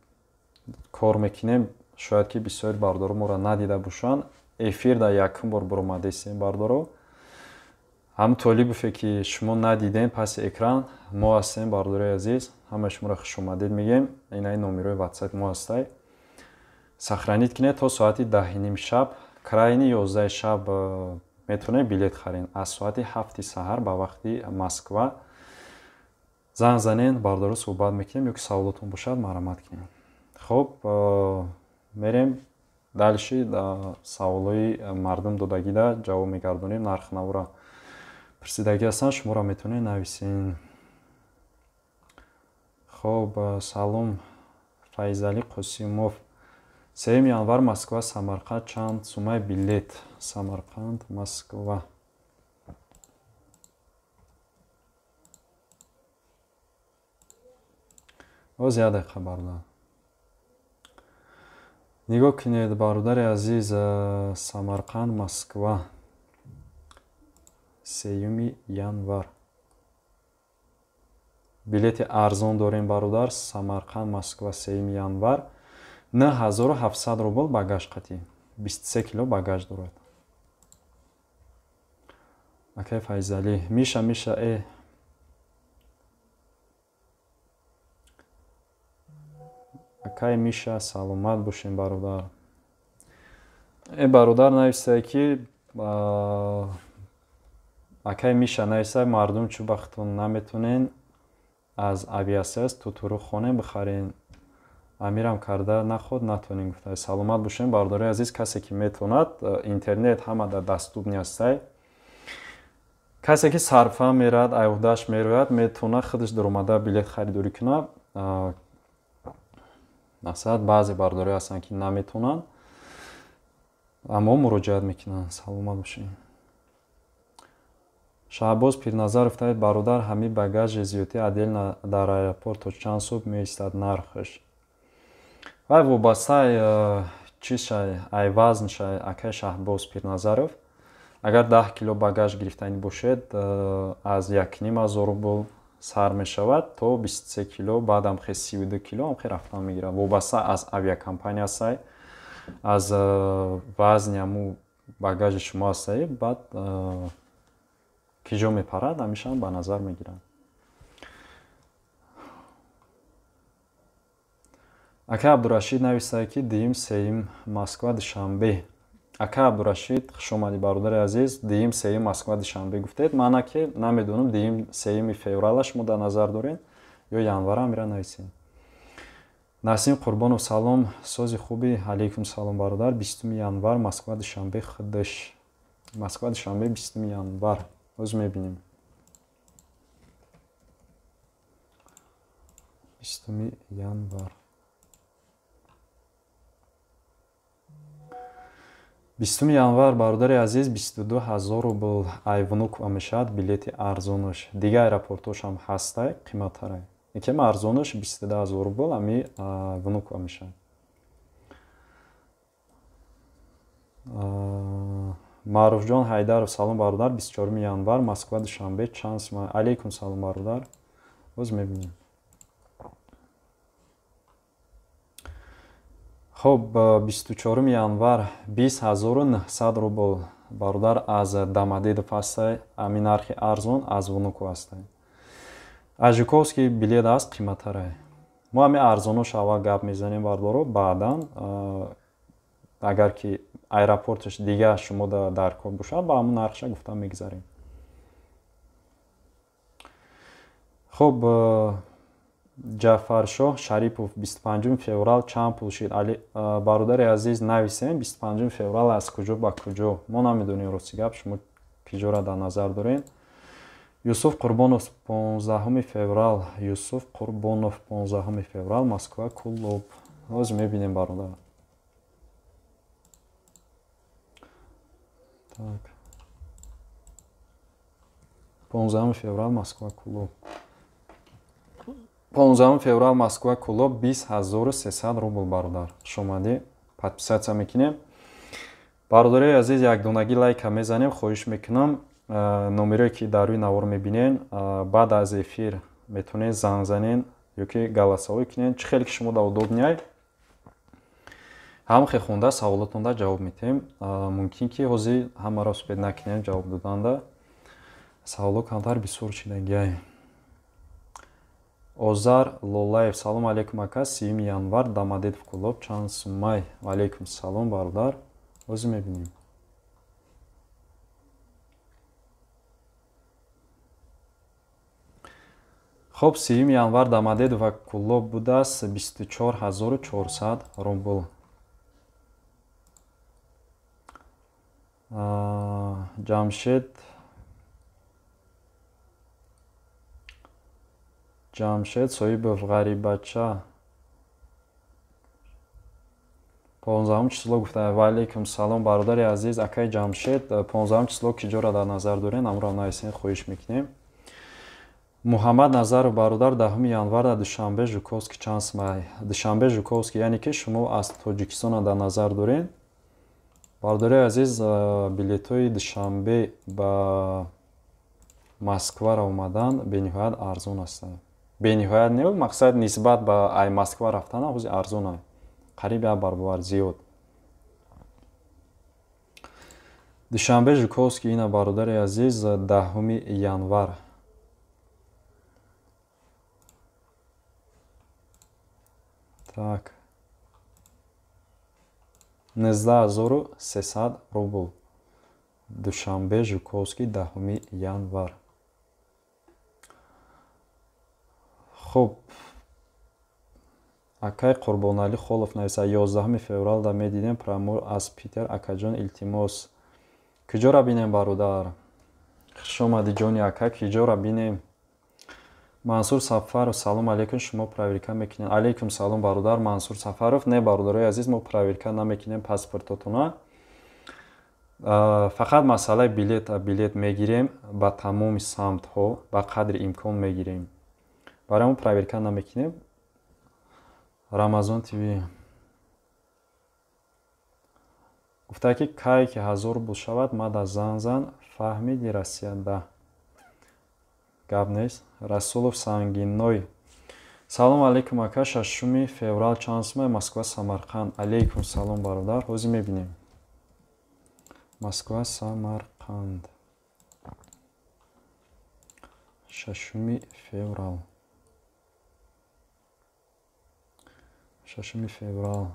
кор мекунем. Шояд ки бисёри бардоро моро надида бошанд. Эфир дар якум бор баромадастем, бардоро. Ҳам Толибове ки шумо надидем, паси экран мо ҳастем, бардорои азиз. Ҳамаи шуморо хушомадед мегӯем. Инаи номерои WhatsApp мо ҳастай, сохранить кунед. То соати 10:30 шаб, крайний 11 шаб метавонед билет харед. Аз соати 7-и саҳар ба вақти Москва занг занед, бардоро, суҳбат мекунем ё ки саволотон бошад, марҳамат кунед. Хуб, мерем дальше, саволҳои мардум додагида ҷавоб мегардонем. Нархнавора пурсидагӣ ҳастанд, шуморо метавонед нависен. Хоб, салом, Файзалӣ Қосимов. 3 январ Москва Самарқанд чанд сумаи билет? Самарқанд Москва. Боз як дақиқа, бародар, нигоҳ кунед, бародари азиз. Самарқанд Москва, 3 январ билети арзон дорем, бародар. Самарқанд Москва, 3 январ, 9700 рубл, багаж қатӣ, 23 кило багаж дорад, акай Файзалӣ. Миша, Миша, акай Миша, саломат бошем, бародар. Бародар нависае ки, акай Миша нависае: мардум чӯ бахтон наметонен аз Aviasales тутуру хонем бихарен, амирам карда наход натонем, гуфта. Саломат бошем, бародари азиз. Касе ки метавонад, интернет ҳама дар доступный ҳастай. Касе ки сарфа мерад, айҳудаш мерояд, метавонад худаш даромада билет харидорӣ кунад. Мақсад, баъзе бародаре ҳастанд, ки наметавонанд, аммо муроҷиат мекунанд. Саломат бошед. Шаҳбоз Пирназаров таид: бародар, ҳамин багажи зиёдӣ отдельно дар аэропорт то чанд субҳ меистад нархаш? Вай вобастаи чизшай, ай вазншай, акай Шаҳбоз Пирназаров. Агар 10 кило багаж гирифтанӣ бошед, аз 1500 рубл сар мешавад то 23 кило, баъдам хе 32 кило ҳам хе рафтан мегирад. Вобаста аз авиакомпания ҳастай, аз вазни ҳамун багажи шумо ҳастай, баъд ки ҷо мепарад, ҳамешаам ба назар мегиранд. Ака Абдурашид нависае, ки дуюм сеюм Москва Душанбе. Ака Абдурашид, хушомадӣ бародари азиз. Дуюм сеюм Москва Душанбе гуфтед. Ман ки намедонам, дуюм сеюми феврала шумо дар назар доред ё январа, мира нависед. Насим Қурбонов, салом, сози хуби. Алейкум салом, бародар. 20 январ Москва Душанбе худаш. Москва Душанбе 20 январ. Ҳоз мебинем. 20 январ. 20 январ, бародари азиз, 22 000 рубл ай Внуково мешавад билети арзонаш. Дигар аэропортошам ҳастай, қиматтарай. Якем арзонаш 22 000 рубл ами Внуково мешавад. Маъруфҷон Ҳайдаров, салом бародар, 24 январ Москва Душанбе чанд сум? Алейкум салом бародар. Боз мебинем. Хоб, 24 январ 20 900 рубл, бародар, аз Домодедово ҳастай, ами нархи арзон аз Внуково ҳастай. Аз Жуковский билет аст қиматтарай. Мо ами арзонош аввал гап мезанем, бародаро, баъдан агар ки аэропорташ дига шумо дар кор бошад, ба ҳамун нархша гуфта мегзарем. Хоб, Ҷафаршоҳ Шарипов, 25 феврал чанд пул шид? Бародари азиз, нависем 25 феврал аз куҷо ба куҷо. Мо намедонем, рости гап, шумо киҷора дар назар доред. Юсуф Қурбонов, 15 феврал. Юсуф Қурбонов, 15 феврал Москва Кулоб. Ҳозир мебинем, бародар. Так. 15 феврал Москва Кулоб. 15 феврал Москва Кулоб 20 300 рубл, бародар. Хуш омадӣ. Подписаться мекунем. Бародарои азиз, якдонагӣ лайка мезанем, хоҳиш мекунам. Номерое ки дар рӯи навор мебинен, баъд аз эфир метавонед занг занен ё ки голосовой кунед, чӣ хеле ки шумо да удобней. Ҳам хе хонда саволотонда ҷавоб метиҳем. Мумкин ки ҳозир ҳамаро успеть накунем ҷавоб доданда. Саволо камтар бисёр шидагиай. Озар Лолаев, салом алейкум ака, 30 январ Домодедово Кулоб чанд сумай? Алейкум салом, бародар. Ҳозир мебинем. Хоб, 30 январ Домодедово Кулоб будааст 24 400 рубл. Ҷамшед Соибов, ғарибача, 15 число гуфта. Ва алейкум салом, бародари азиз, акаи Ҷамшед, 15 число киҷоро дар назар дорен, амро нависен, хоҳиш мекунем. Муҳаммад Назаров, бародар, 10 январ дар Душанбе Жуковский чанд сумай? Душанбе Жуковский, яъне ки шумо аз Тоҷикистона дар назар дорен. Бародари азиз, билетҳои Душанбе ба Москваро омадан бениҳоят арзон ҳастанд. Бениҳоят не, мақсад нисбат ба ай Москва рафтан ҳозир арзон, қариб як баробар зиёд. Душанбе Жуковский ина, бародари азиз, 10 январ. Так. 19 300 рубл. Душанбе Жуковский, 10 январ. Хуб, акай Қурбоналӣ Холов нависа, 11 февралда медидем прямой аз Питер, акаҷон, илтимос. Куҷора бинем, бародар? Хуш омадӣ, ҷони ака, куҷора бинем? Мансур Сафаров, салом алейкум, шумо проверка мекунед? Алейкум салом, бародар Мансур Сафаров. Не, бародарои азиз, мо проверка намекунем паспортотона. Фақат масъалаи билет мегирем, ба тамоми самтҳо ба қадри имкон мегирем. Барои мо проверка намекунем. Рамазон ТВ гуфта ки кай ки 1000 рубл шавад, мада зан зан, фаҳмиди, Россия да. Гап нест. Расулов Сангиной. Салом алейкум ака, 6 феврал чанд сумай Москва Самарқанд? Алейкум салом бародар, ҳозир мебинем. Москва Самарқанд. 6 феврал. 6 феврал.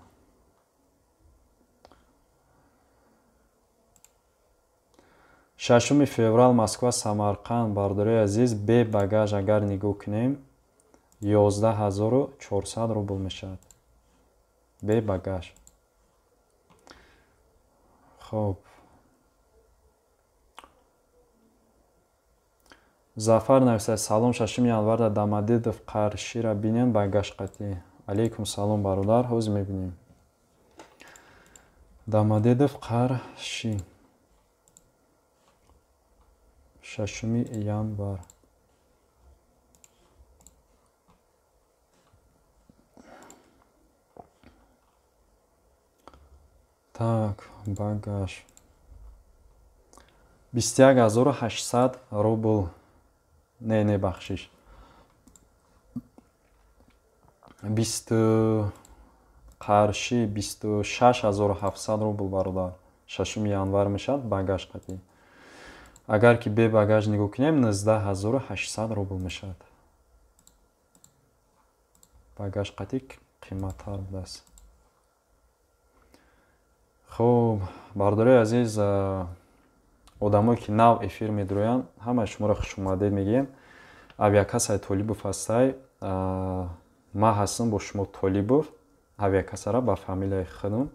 6 феврал Москва Самарқанд бародарои азиз, бе багаж агар нигоҳ кунем 11400 рубл мешавад. Бе багаж. Хоб. Зафар нависад: салом, 6 январ дар Домодедов Қарширо бинем багаж қатӣ. Алейкум салом бародар, ҳозир мебинем. Домодедов Қарши. 6 январ. Так, багаж. 21800 рубл. Не, не, бахшиш. 20 Қарши 26700 рубл бародар. 6 январ мешавад багаж қатӣ. Агар ки бе багаж нигоҳ кунем 19800 рубл мешавад. Багаж қатӣ қиматтар будааст. Хуб, бародарои азиз, одамое ки нав эфир медурӯянд, ҳамаи шуморо хушомадед мегӯем. Авиакассаи Толибов ҳастай. Ман ҳастам бо шумо Толибов, авиакассара ба фамилияи худам.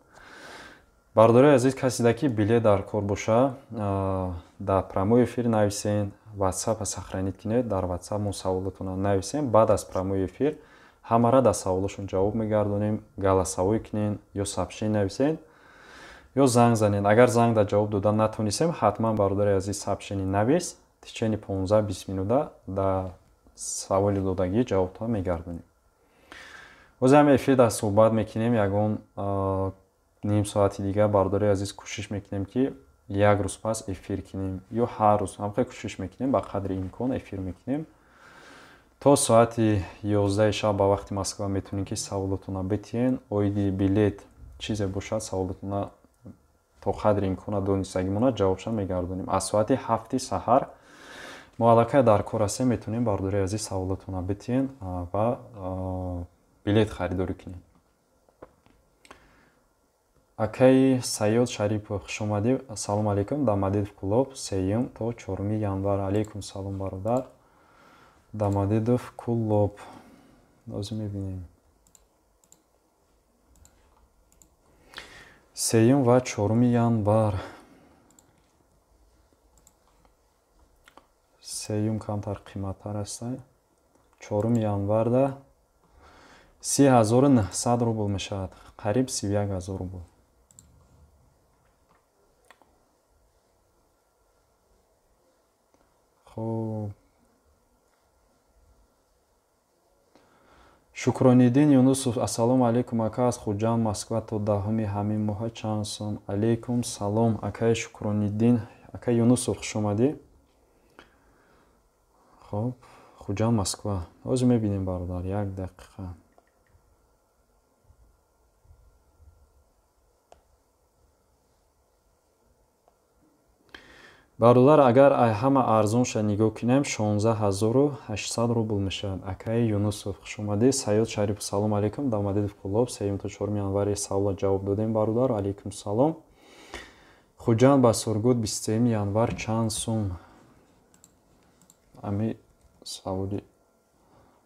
Бародарои азиз, каседа ки билет дар кор боша, дар прямой эфир нависен, WhatsApp-а сохранить кунед, дар WhatsApp мо саволотонро нависем. Баъд аз прямой эфир ҳамаро дар саволошон ҷавоб мегардонем, голосовой кунен ё сообщение нависен ё занг занед. Агар занг дар ҷавоб дода натонистем, ҳатман бародари азиз сообщение навис, течени 15-20 минута дар саволи додагӣ ҷавобтон мегардонем. Боз ҳам эфир дар суҳбат мекунем, ягон ним соати дигар бародари азиз кӯшиш мекунем ки як рӯз пас эфир кунем ё ҳар рӯз ҳамхел кӯшиш мекунем, ба қадри имкон эфир мекунем. То соати 11 шаб ба вақти Москва метавонем ки саволотонро битиҳен. Оиди билет чизе бошад, саволотонро то қадри имкона донистагимона ҷавобша мегардонем. Аз соати 7 саҳар мо аллакай дар кор ҳастем, метавонем бародари азиз саволотонро битиҳен ва билет харидорӣ кунем. Акаи Сайёд Шарипов, хушомадӣ. Салом алейкум. Домодедов Кулоб 3 то 4 январ. Алейкум салом бародар. Домодедов Кулоб. Ҳозир мебинем. 3 ва 4 январ. 3 камтар қиматтар аст. 4 январда 30900 рубл мешавад. Қариб 31000 рубл. Хуб. Шукрониддин Юнусов, ассалому алейкум ака, аз Хуҷанд Москва то 10 ҳамин моҳа чанд сум? Алейкум салом акаи Шукрониддин, ака Юнусов, хуш омадӣ. Хуб, Хуҷанд Москва. Ҳозир мебинем бародар, як дақиқа. Бародар, агар ҳама арзонша нигоҳ кунем, 16800 рубл мешавад. Акаи Юнусов, хуш омадӣ. Сайёд Шарипов, салом алейкум. Домодедов Кулоб 3 то 4 январи савола ҷавоб додем бародар. Алейкум салом. Хуҷанд ба Сургут 23 январ чанд сум? Ами саволи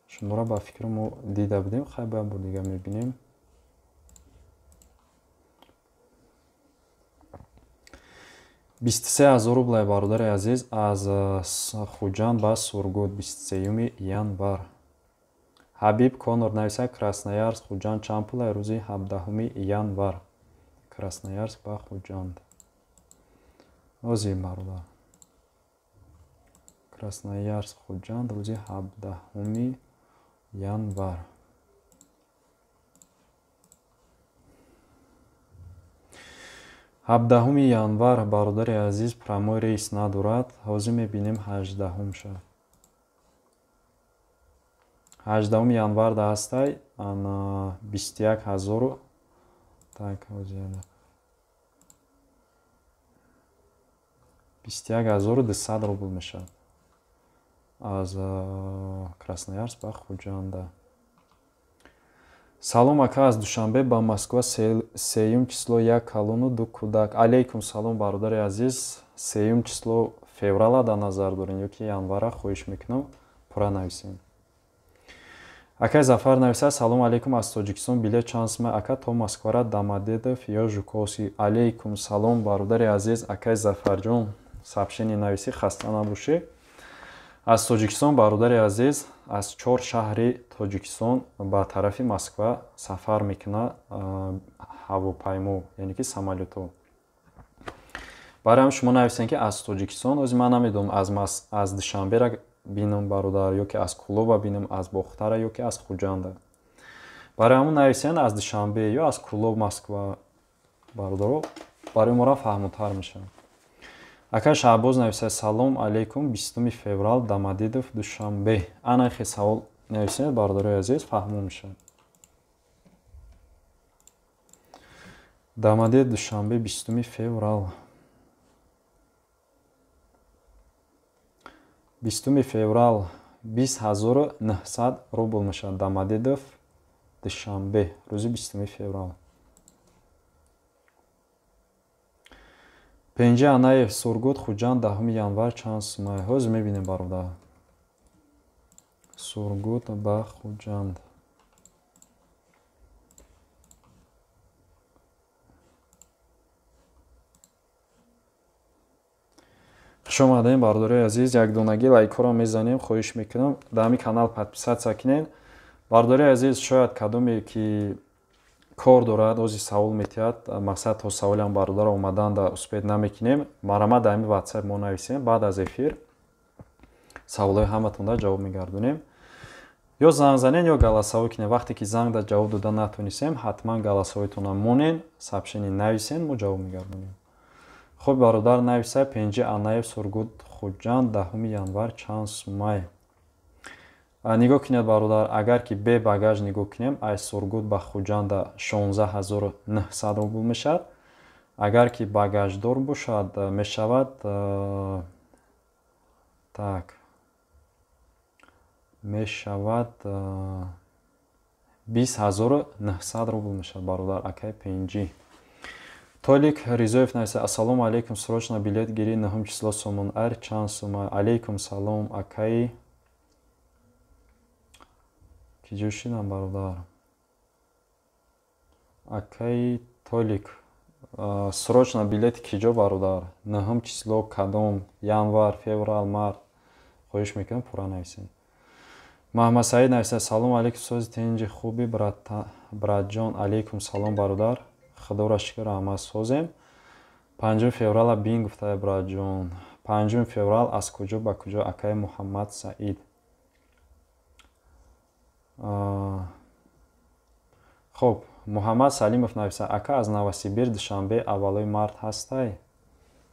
шуморо ба фикри мо дида будем, хай ба бор дига мебинем. 23000 рублай бародари азиз аз Хуҷанд ба Сургут 23 январ. Ҳабиб Конор нависа: Красноярск Хуҷанд чанд пулай рӯзи 17 январ? Красноярск ба Хуҷанд. Ҳозир бародар. Красноярск Хуҷанд рӯзи 17 январ. 17 январ бародари азиз прямой рейс надорад. Ҳозир мебинем 18 шавад. 18 январ да ҳастай, ана 21 000. Так, 21 200 рубл мешавад аз Красноярск ба Хуҷанда. Салом, ака, аз Душанбе ба Москва сеюм число, як калону ду кӯдак. Алейкум салом, бародари азиз. Сеюм число феврала дар назар дорем ё ки январа? Хоҳиш мекунам, пурра нависем. Акай Зафар нависад: салом алейкум, аз Тоҷикистон билет чанд сума, ака, то Москвара, Домодедово ё Жуковский? Алейкум салом, бародари азиз, акай Зафарҷон, сообщение нависӣ, хаста набошӣ. Аз Тоҷикистон, бародари азиз, аз чор шаҳри Тоҷикистон ба тарафи Москва сафар мекунад ҳавопаймо, яъне ки самолётҳо. Барои ҳам шумо нависем, ки аз Тоҷикистон. Ози ман намедонам, аз Душанбера бинам, бародар, ё ки аз Кулоба бинам, аз Бохтара ё ки аз Хуҷанда. Барои ҳамон нависен аз Душанбе ё аз Кулоб Москва, бародаро, барои мора фаҳмутар мешавад. Акай Шаҳбоз нависад: салом алейкум, 20 феврал, Домодедово, Душанбе. Ана хе савол нависед, бародарои азиз, фаҳмо мешавад. Домодедово, Душанбе, 20 феврал. 20 феврал 20 900 рубл мешавад. Домодедово, Душанбе, рӯзи 20 феврал. Пенҷи Анаев, Сургут, Хуҷанд, 10 январ чанд сумай? Ҳозир мебинем, бародар. Сургут ба Хуҷанд. Хуш омадем, бародарои азиз. Якдонагӣ лайкҳоро мезанем, хоҳиш мекунам, дар ҳамин канал подписаться кунед. Бародарои азиз, шояд кадоме ки кор дорад, ози савол метиҳад, мақсад то саволиам бародаро омадан да успеть намекунем. Марҳамат, дар ҳамин ватсап мо нависем, баъд аз эфир саволҳои ҳаматонда ҷавоб мегардонем. Ё занг занен, ё голосовой кунем. Вақте ки занг да ҷавоб дода натонистем, ҳатман голосовойтонро монен, сообщение нависен, мо ҷавоб мегардонем. Хуб, бародар нависа: Пенҷи Анаев, Сургут, Хуҷанд, 10 январ чанд сумай? Нигоҳ кунед, бародар, агар ки бе багаж нигоҳ кунем, аз Сургут ба Хуҷанда 16 900 рубл мешавад. Агар ки багаждор бошад, мешавад, так, мешавад 20 900 рубл мешавад, бародар, акай Пенҷӣ. Толик Ризоев нависа: ассалому алейкум, срочно билет гири, 9 число, Сомон Айр чанд сума? Алейкум салом, акаи киҷо шидам, бародар? Акаи Толик, срочно билети киҷо, бародар? 9 число кадом? Январ, феврал, март? Хоҳиш мекунам, пурра нависем. Маҳмадсаид нависа: салому алейкум, сози, тинҷи, хуби, братҷон? Алейкум салом, бародар, худоро шукр, раҳмат, созем. 5 феврала бин гуфтае, братҷон. 5 феврал аз куҷо ба куҷо, акаи Муҳаммад Саид? Хуб, Муҳаммад Салимов нависа: ака, аз Новосибир Душанбе аввалои март ҳастай?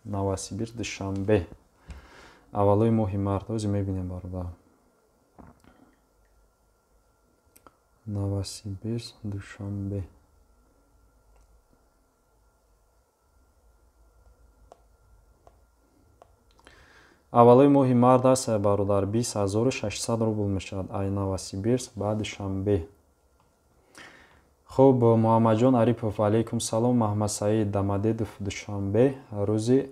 Новосибир, Душанбе, аввалои моҳи март, ҳозир мебинем, бародар. Новосибирск, Душанбе. Аввалои моҳи март аст, бародар, 20 600 рубл мешавад ай Новосибирск ба Душанбе. Хуб, Муҳаммадҷон Арипов, алейкум салом. Маҳмадсаид, Домодедово, Душанбе, рӯзи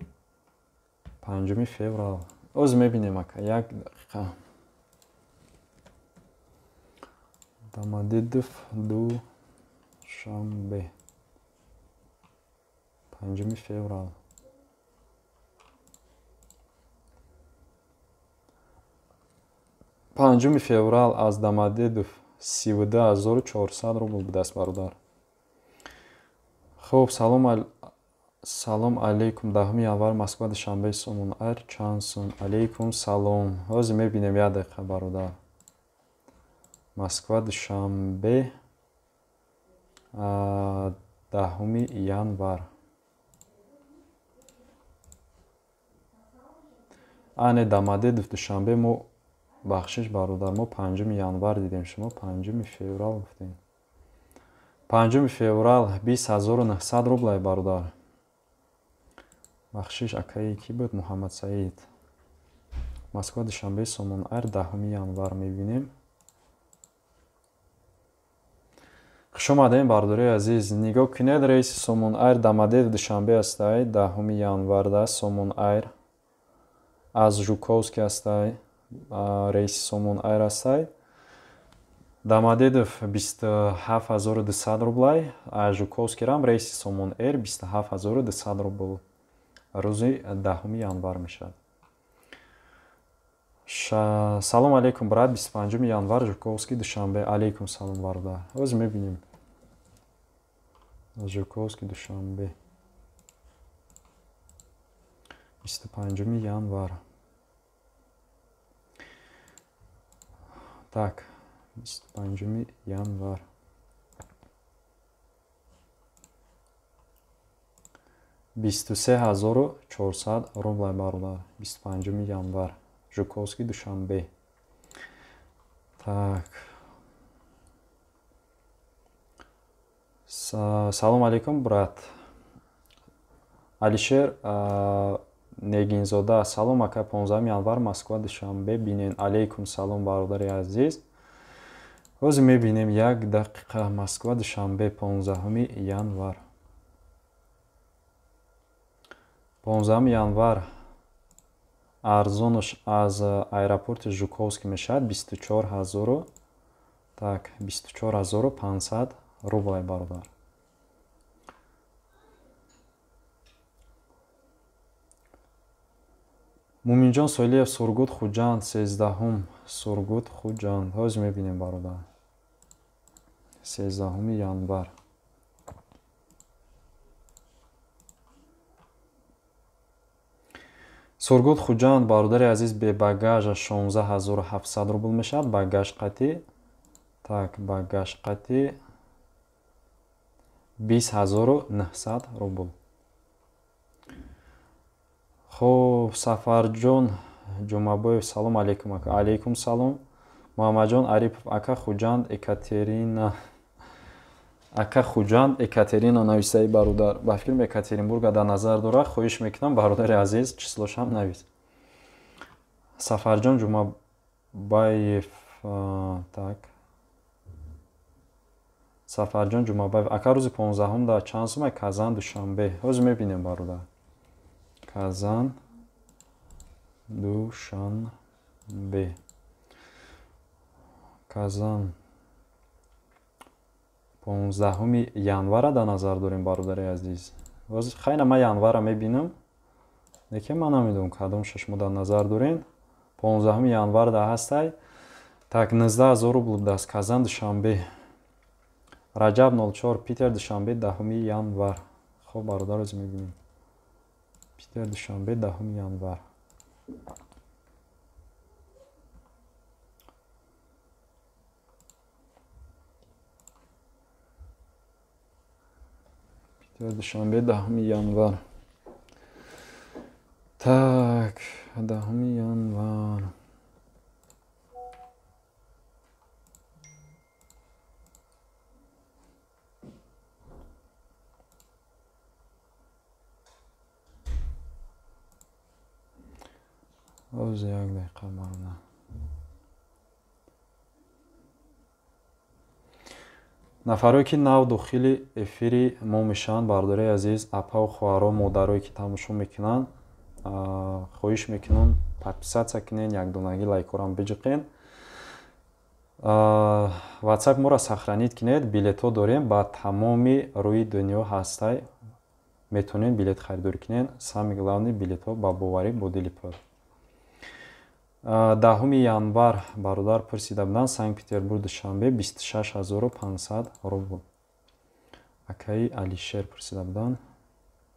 5 феврал. Ҳозир мебинем, ака, як дақиқа. Домодедово, Душанбе, 5 феврал. 5 феврал аз Домодедово 32 400 рубл будааст, бародар. Хуб, салом алейкум, 10 январ, Москва, Душанбе, Сомон Айр чанд сум? Алейкум салом, ҳозир мебинем, як дақиқа, бародар. Москва, Душанбе, 10 январ. Ане, Домодедово, Душанбе мо Бахшиш бародар, мо 5 январ дидем, шумо 5 феврал гуфтем. 5 феврал 20900 рублай бародар. Бахшиш, акаи ки буд? Муҳаммад Саид. Москва Душанбе Сомон Айр 10 январ мебинем. Хуш омадем бардори азиз. Нигоҳ кунед, рейси Сомон Айр Домодедово Душанбе ҳастай 10 январда Сомон Айр аз Жуковский ҳастай, рейси Сомон Айр ҳастай. Домодедов 27200 рублай, а Жуковскийрам рейси Сомон Эйр 27200 рубл. Рӯзи 10 январ мешавад. Салом алейкум, брат, 25 январ Жуковский Душанбе. Алейкум салом, бародар. Ҳозир мебинем. Жуковский Душанбе. 25 январ. Так, 25 январ. 23400 рублай бародар. 25 январ. Жуковский Душанбе. Так. Салом алейкум, брат. Алишер Негинзода. Салом ака, 15 январ Москва Душанбе бинен. Алейкум салом, бародари азиз. Ҳозир мебинем як дақиқа. Москва Душанбе 15 январ. 15 январ арзонаш аз аэропорти Жуковский мешавад 24000, так, 24500 рублай бародар. Муминҷон Солиев, Сургут Хуҷанд, 13-ум Сургут Хуҷанд. Ҳозир мебинем бародар. 13 январ. Сургут Хуҷанд бародари азиз бе багажа 16700 рубл мешавад. Багаж қатӣ, так, багаж қатӣ 20900 рубл. Хуб, Сафарҷон Ҷумабоев, салом алейкум ака. Алейкум салом. Муҳаммадҷон Арипов, ака Хуҷанд Екатерина. Ака Хуҷанд Екатерина нависаи бародар. Ба фикрам Екатеринбурга дар назар дорад. Хоҳиш мекунам бародари азиз числошам навис. Сафарҷон Ҷумабаев, так. Сафарҷон Ҷумабаев, ака рӯзи 15 дар чанд сумай Казан Душанбе. Ҳозир мебинем бародар. Казан Душанбе. Казан 15 январа дар назар дорем бародари азиз. Хайна ман январа мебинам, лекин ман намедонам кадомша шумо дар назар дорем. 15 январ дар ҳастай. Так, 19000 рубл даст Казан Душанбе. Раҷаб 04 Питер Душанбе 10 январ. Хоб бародар, ҳозир мебинем. Питер Душанбе 10 январ. Душанбе 10 январ. Так, 10 январ. Ҳозир як дақиқа бародар. Нафарое ки нав дохили эфири мо мешаванд, бародари азиз, апаву хоҳаро, модарое ки тамошо мекунанд, хоҳиш мекунам подписаться кунед, якдонагӣ лайкҳоро биҷиқен. WhatsApp моро сохранить кунед, билетҳо дорем ба тамоми рӯи дунё ҳастай. Метавонед билет харидорӣ кунед. Самый главный билетҳо ба боварӣ, бо дили пур. 10 январ бародар пурсида буданд Санкт-Петербург Душанбе 26500 рубл. Акаи Алишер пурсида буданд.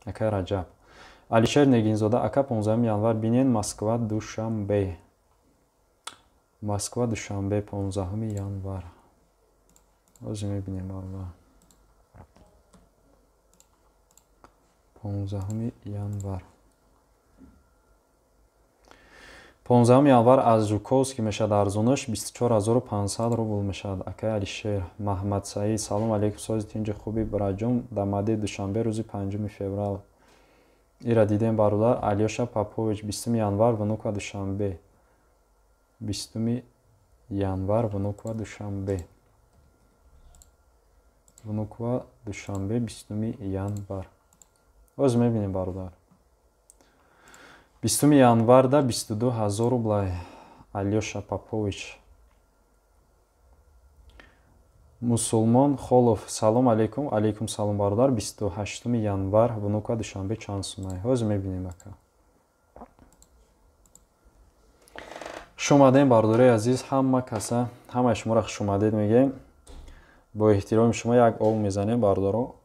Акаи Раҷаб. Алишер Негинзода, ака 15 январ бинен Москва Душанбе. Москва Душанбе 15 январ. Ҳозир мебинем бародар. 15 январ. 15 январ аз Жуковский мешавад арзонаш 24500 рубл мешавад. Акай Алишер. Маҳмадсаид, салом алейкум, сози тинҷи хуби браҷон, дамади Душанбе рӯзи 5 феврал. Ира дидем бародар. Алёша Попович, 20 январ Внуково Душанбе. 20 январ Внуково Душанбе. Внуково Душанбе 20 январ. Оз мебинем бародар. 20 январда 22000 рублай. Алёша Попович. Мусулмон Холов, салом алейкум. Алейкум салом бародар. 28 январ Внуково Душанбе чанд сумай? Ҳозир мебинем ака. Хуш омадем бародарои азиз, ҳама каса, ҳамаи шуморо хуш омадед мегӯем. Бо эҳтироми шумо як ов мезанем бародаро.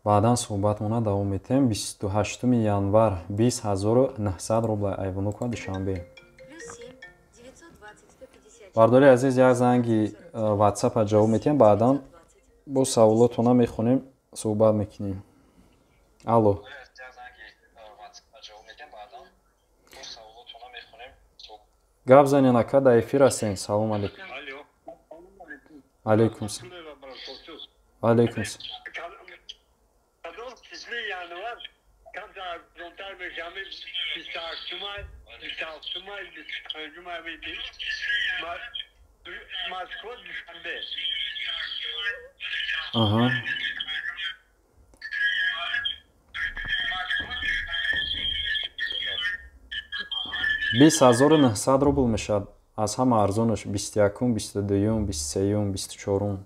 Баъдан суҳбатмона давом метиҳем. 28 январ 20900 рубла ай Внуково Душанбе. Бардори азиз, як занги WhatsApp ҷавоб метиҳем, баъдан бо саволотона мехонем, суҳбат мекунем. Алло. Гап занен ака, дар эфир ҳастем. Салом алейкум. Алейкум салом. Алейкум салом. Аҳа. 20900 рубл мешавад. Аз ҳама арзонаш 21, 22, 23, 24.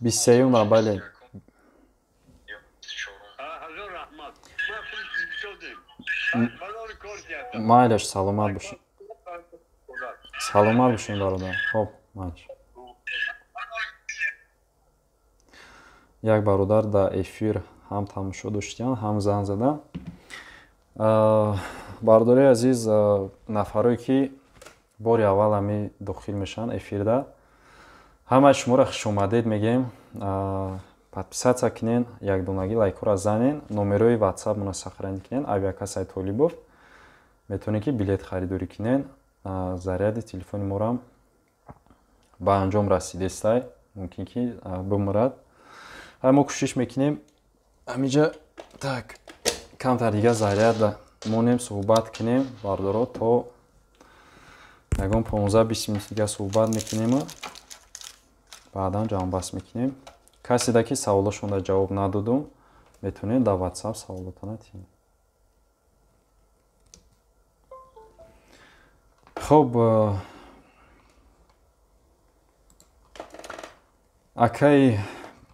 23 бале. Майлаш, саломат бошед. Саломат бошед бародар. Хоб, майлаш. Як бародар дар эфир ҳам тамошо доштиян, ҳам занг задан. Бародари азиз, нафарое ки бори аввал ҳами дохил мешаванд эфирда, ҳамаи шуморо хушомадед мегӯем. Подписаться кунен, якдонагӣ лайкҳоро занен, номерои ватсапмонро сохранӣ кунен. Авиакассаи Толибов метавонед ки билет харидорӣ кунен. Заряди телефони морам ба анҷом расидестай, мумкин ки бимирад. Ҳай мо кӯшиш мекунем ҳамиҷа так камтар дига заряд монем, суҳбат кунем бардоро, то ягон 15-20 минут дига суҳбат мекунему баъдан ҷамъбаст мекунем. Каседа ки саволошонда ҷавоб надодум, метавонед дар WhatsApp саволотона тиҳед. Хоб, акаи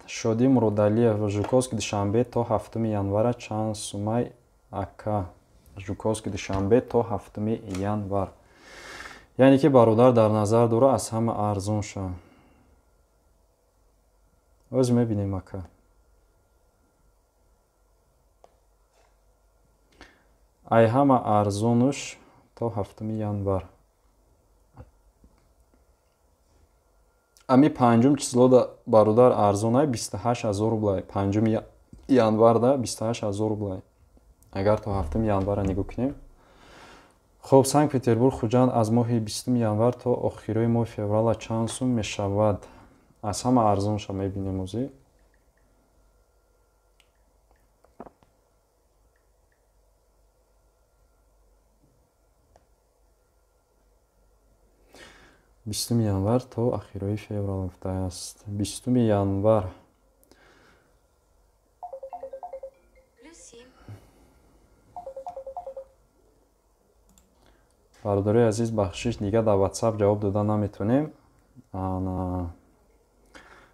Шодӣ Муродалиев, Жуковский Душанбе то 7 январа чанд сумай ака? Жуковский Душанбе то 7 январ. Яъне ки бародар дар назар дора аз ҳама арзон ша. Оз мебинем ака. Ай ҳама арзонуш то 7 январ. Ами 5 числода бародар арзонай 28000 рублай. 5 январда 28000 рублай. Агар то 7 январа нигоҳ кунем. Хоб, Санкт Петербург Хуҷанд аз моҳи 20 январ то охирои моҳи феврала чанд сум мешавад? Аз ҳама арзонша мебинем озӣ. 20 январ то охирои феврал гуфтааст. 20 январ. Бародарои азиз, бахшиш, дига дар WhatsApp ҷавоб дода наметавонем.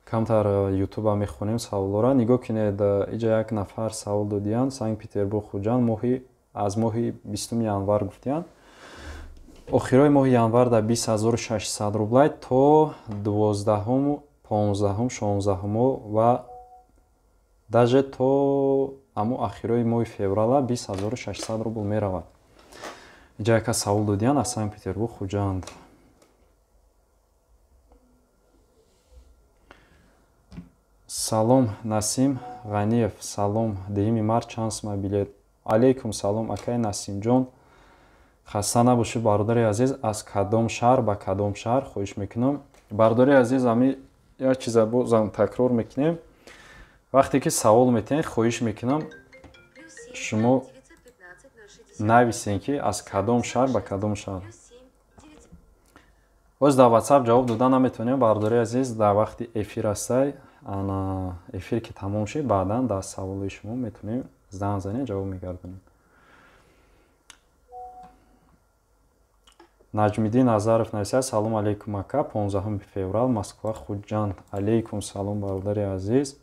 Камтар ютуба мехонем саволҳоро. Нигоҳ кунед, иҷа як нафар савол додиянд. Санкт Петербург Хуҷанд аз моҳи 20 январ гуфтиянд. Охирои моҳи январ дар 20600 рублай то 12, 15, 16 ва даже то амо охирои моҳи феврала 20600 рубл меравад. Иҷа яка савол додиянд аз Санкт Петербург Хуҷанд. Салом Насим Ғаниев, салом. 10 март чанд сума билет? Алейкум салом, акай Насимҷон. Хаста набошӣ, бародари азиз. Аз кадом шаҳр ба кадом шаҳр, хоҳиш мекунам. Бародари азиз, ами як чиза бозам такрор мекунем. Вақте ки савол метиҳед, хоҳиш мекунам шумо нависен, ки аз кадом шаҳр ба кадом шаҳр. Боз дар WhatsApp ҷавоб дода наметавонем, бародари азиз, дар вақти эфир ҳастай. Ана эфир ки тамом шид, баъдан дар саволои шумо метавонем занг занем, ҷавоб мегардонем. Наҷмиддин Назаров нависад: салом алейкум ака, 15 феврал Москва Хуҷанд. Алейкум салом, бародари азиз.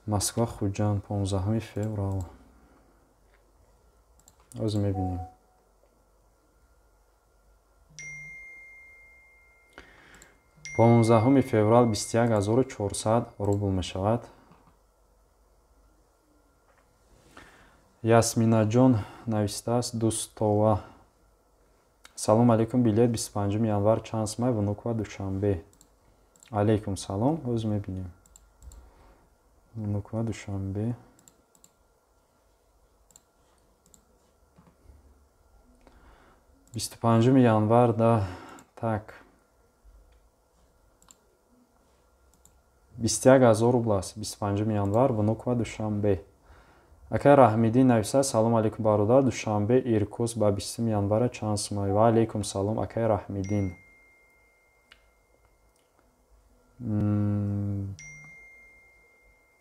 Москва Хуҷанд 15 феврал. Ҳозир мебинем. 15 феврал 21400 рубл мешавад. Ясминаҷон навистааст: Дустова. Салом алейкум, билет 25 январ чанд сумай, Внуково Душанбе. Алейкум салом, ҳозир мебинем. Внуково Душанбе. 25 январ да, так. 21000 рубл аст. 25 январ Внуково Душанбе. Акай Раҳмиддин нависад: салом алейкум бародар, Душанбе Иркутск ба 20 январа чанд сумай? Ва алейкум салом, акай Раҳмиддин.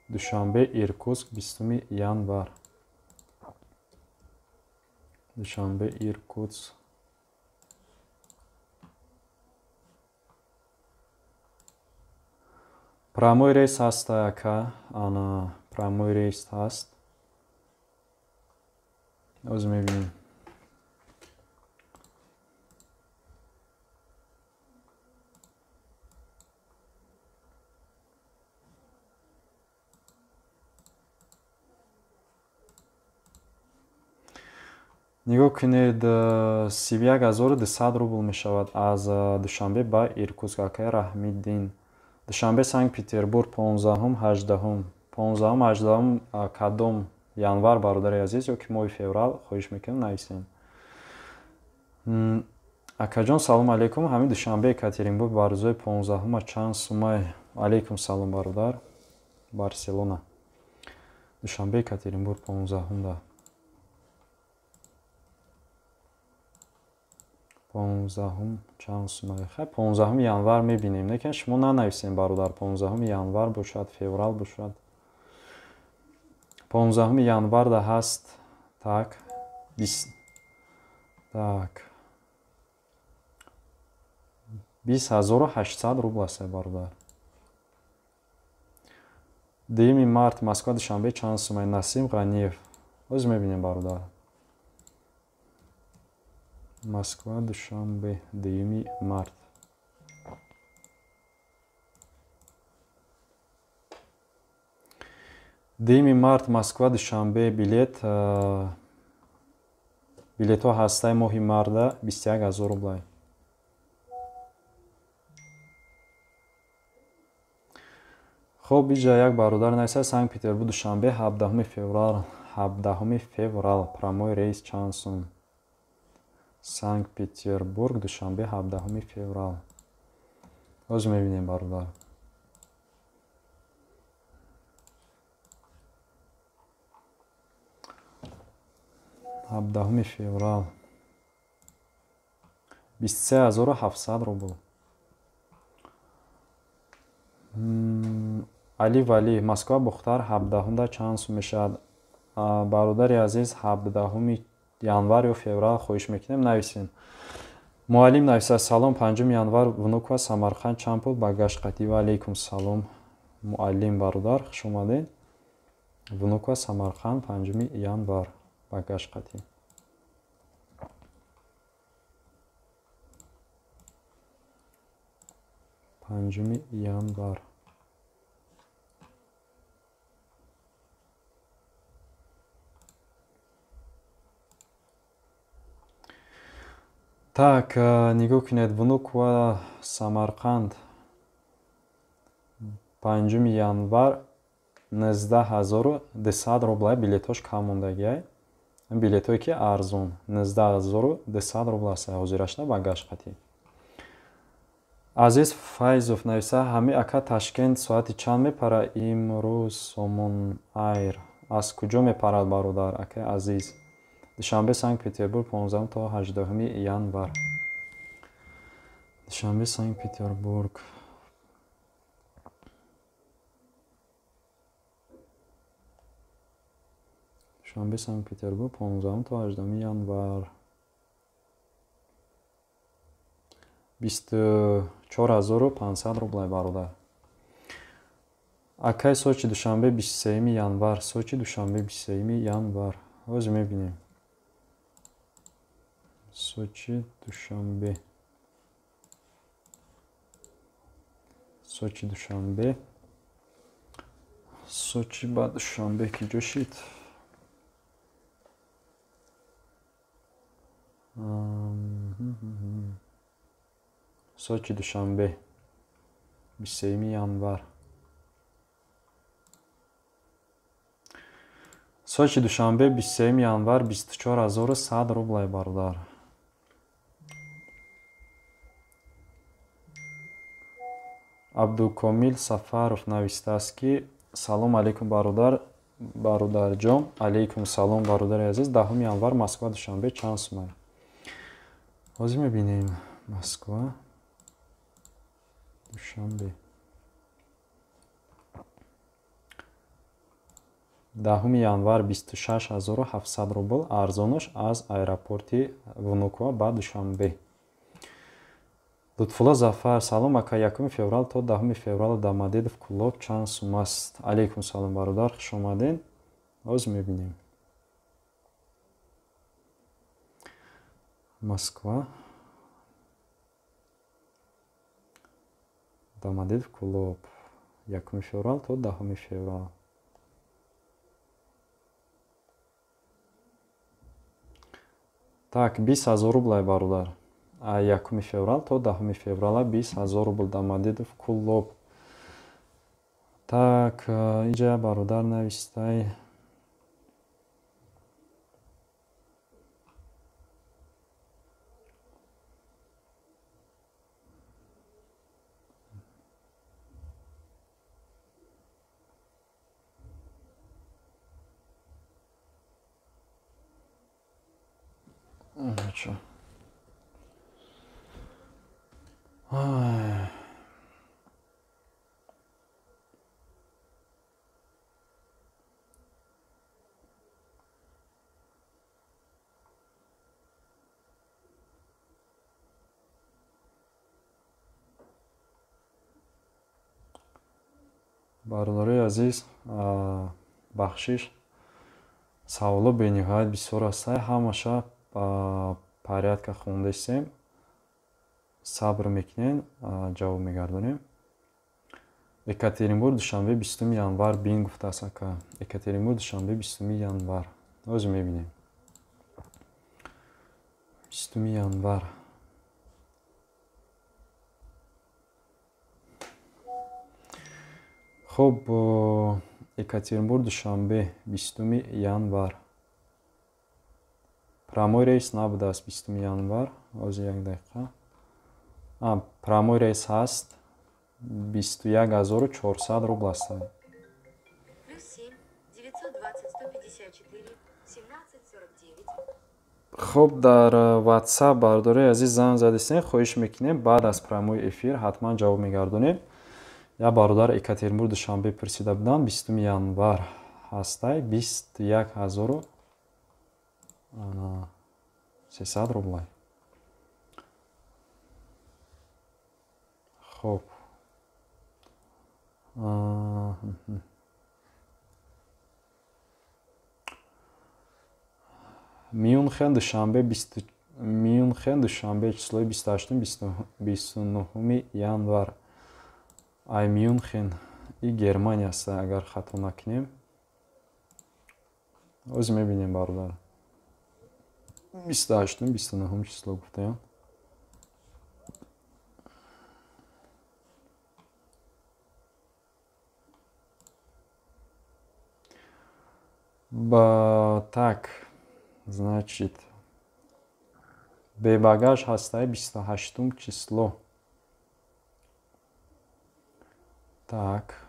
Душанбе Иркутск 20 январ. Душанбе Иркутск. Прямой рейс ҳаст, ака, ана прямой рейс ҳаст. Ҳозир мебинем. Нигоҳ кунед, 31200 рубл мешавад аз Душанбе ба Иркутск, акай Раҳмиддин. Душанбе Санкт Петербург 15-ум, 18-ум. 15-ум, 18-ум кадом январ, бародари азиз, ё ки моҳи феврал, хоҳиш мекунам нависем. Акаҷон, салом алейкум. Ҳамин Душанбе Екатеринбург ба рӯзои 15-ума чанд сумай? Алейкум салом, бародар. Барселона. Душанбе Екатеринбург 15-умда. 15-ум чанд сумай? Хай, 15 январ мебинем. Лекин шумо нанависем, бародар, 15 январ бошад, феврал бошад. 15 январда ҳаст, так, 20, так, 20800 рубл аст, бародар. 2 март Москва Душанбе чанд сумай? Насим Ғаниев. Ҳозир мебинем, бародар. Москва Душанбе 2 март. 2 март Москва Душанбе билет, билетҳо ҳастаи моҳи марда 21000 рублай. Хоб, иҷа як бародар нависад: Санкт Петербург Душанбе 17 феврал, 17 феврал прямой рейс чанд сум? Санкт Петербург Душанбе 17 феврал. Ҳозир мебинем, бародар. 17 феврал 23700 рубл. Али Вали, Москва Бухтар 17-да чанд сум мешавад? Бародари азиз, 17 январ ё феврал хоҳиш мекунем нависем. Муаллим нависад: салом, 5 январ Внуково Самарқанд чанд пул ба гашт қатӣ? Ва алейкум салом, муаллим бародар, хуш омадед. Внуково Самарқанд 5 январ ба гашт қатӣ. 5 январ. Так, нигоҳ кунед, Внуково Самарқанд 5 январ 19 200 рубла, билетош кам мондагиай. Билетое ки арзон 19 200 рубл аст ҳозирашна багаж қатӣ. Азиз Файзов нависа: ҳами ака, Ташкент соати чанд мепара имрӯз Сомон Айр? Аз куҷо мепарад, бародар? Акаи Азиз, Душанбе Санкт Петербург 15 то 18 январ. Душанбе Санкт Петербург, Душанбе Санкт Петербург 15 то 18 январ 24 500 рублай, бародар. Акай, Сочи Душанбе 23 январ. Сочи Душанбе 23 январ, ҳозир мебинем. Сочи Душанбе, Сочи Душанбе, Сочи ба Душанбе ки ҷо шид? Сочи Душанбе 23 январ, Сочи Душанбе 23 январ 24 100 рублай, бародар. Абдукомил Сафаров навистааст, ки салом алейкум, бародар, бародарҷон. Алейкум салом, бародари азиз. 10 январ Москва Душанбе чанд сумай? Ҳозир мебинем. Москва Душанбе 10 январ 26 700 рубл, арзонаш аз аэропорти Внуково ба Душанбе. Лутфулло Зафар: салом, ака, 1 феврал то 10 феврал Домодедово Кӯлоб чанд сум аст? Алейкум салом, бародар, хуш омадед. Ҳозир мебинем. Москва Домодедово Кӯлоб 1 феврал то 10 феврал. Так, 20 000 рублай, бародар. 1 феврал то 10 феврала 20 000 рубл Домодедово Кӯлоб. Так, инҷа бародар навистай. Чо? Ай. Бародарои азиз, бахшиш, саволо бениҳоят бисёр ҳастай, ҳамаша ба порядка хондастем. Сабр мекунем, ҷавоб мегардонем. Екатеринбург Душанбе 20 январ бин гуфтааст ака. Екатеринбург Душанбе 20 январ, ҳозир мебинем. 20 январ. Хуб, Екатеринбург Душанбе 20 январ прямой рейс набудааст. 20 январ, ҳозир, як дақиқа. Прямой рейс ҳаст, 21 400 рубл аст. +7 920 154 17 49. Хуб, дар WhatsApp, бародарои азиз, занг задистем, хоҳиш мекунем, баъд аз прямой эфир ҳатман ҷавоб мегардонем. Як бародар Екатеринбург Душанбе пурсида буданд, 20 январ ҳастай, 21 300 рублай. Хуб, Мюнхен Душанбе, Мюнхен Душанбе числои 28, 29 январ. Ай, Мюнхен и Германия аст, агар хато накунем. Ҳозир мебинем, бародар. 28, 29 число гуфтаям. Так, значит, бебагаж ҳастай 28-ум число. Так,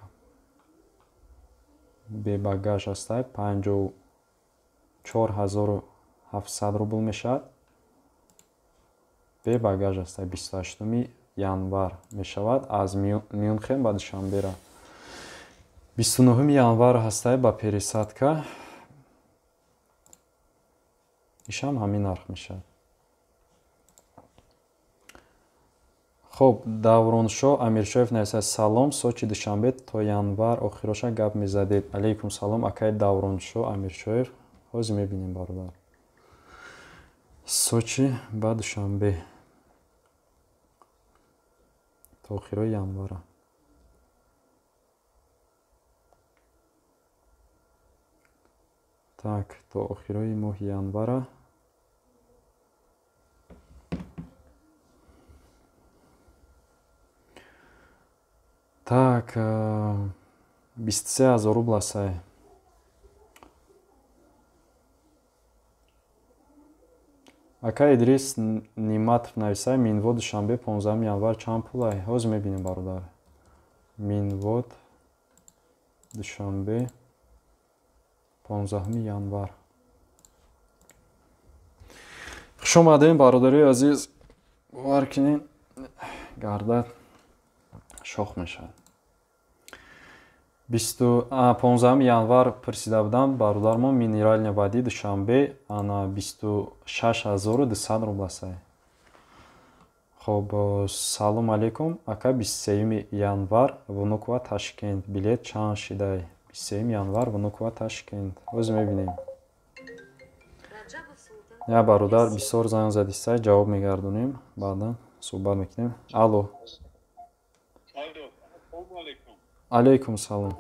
бебагаж ҳастай 54 700 рубл мешавад. Бебагаж ҳастай, 28-уми январ мешавад, аз Мюнхен ба Душанбера. 29-уми январ ҳастай ба пересадка, ишам ҳамин нарх мешавад. Хуб, Давроншоҳ Амиршоев нависад: салом, Сочи Душанбе то январ охироша гап мезадед. Алейкум салом, акай Давроншоҳ Амиршоев. Ҳозир мебинем, бародар. Сочи ба Душанбе то охирои январа. Так, то охирои моҳи январа. Так, 23 000 рубл асай. Ака Идрис Ниматов нависай: Минвод Душанбе 15 январ чанд пулай? Ҳозир мебинем, бародар. Минвод Душанбе 15 январ. Хуш омадем, бародарои азиз. Бовар кунед, гардад шох мешавад. 15 январ пурсида будам бародармон, Минеральные Воды Душанбе ана 26 200 рубл асай. Хоб, салом алейкум, ака, 23 январ Внуково Ташкент билет чанд шидай? 23 январ Внуково Ташкент. Ҳозир мебинем. Я бародар бисёр занг задистай, ҷавоб мегардонем, баъдан суҳбат мекунем. Алло. Алейкум салом.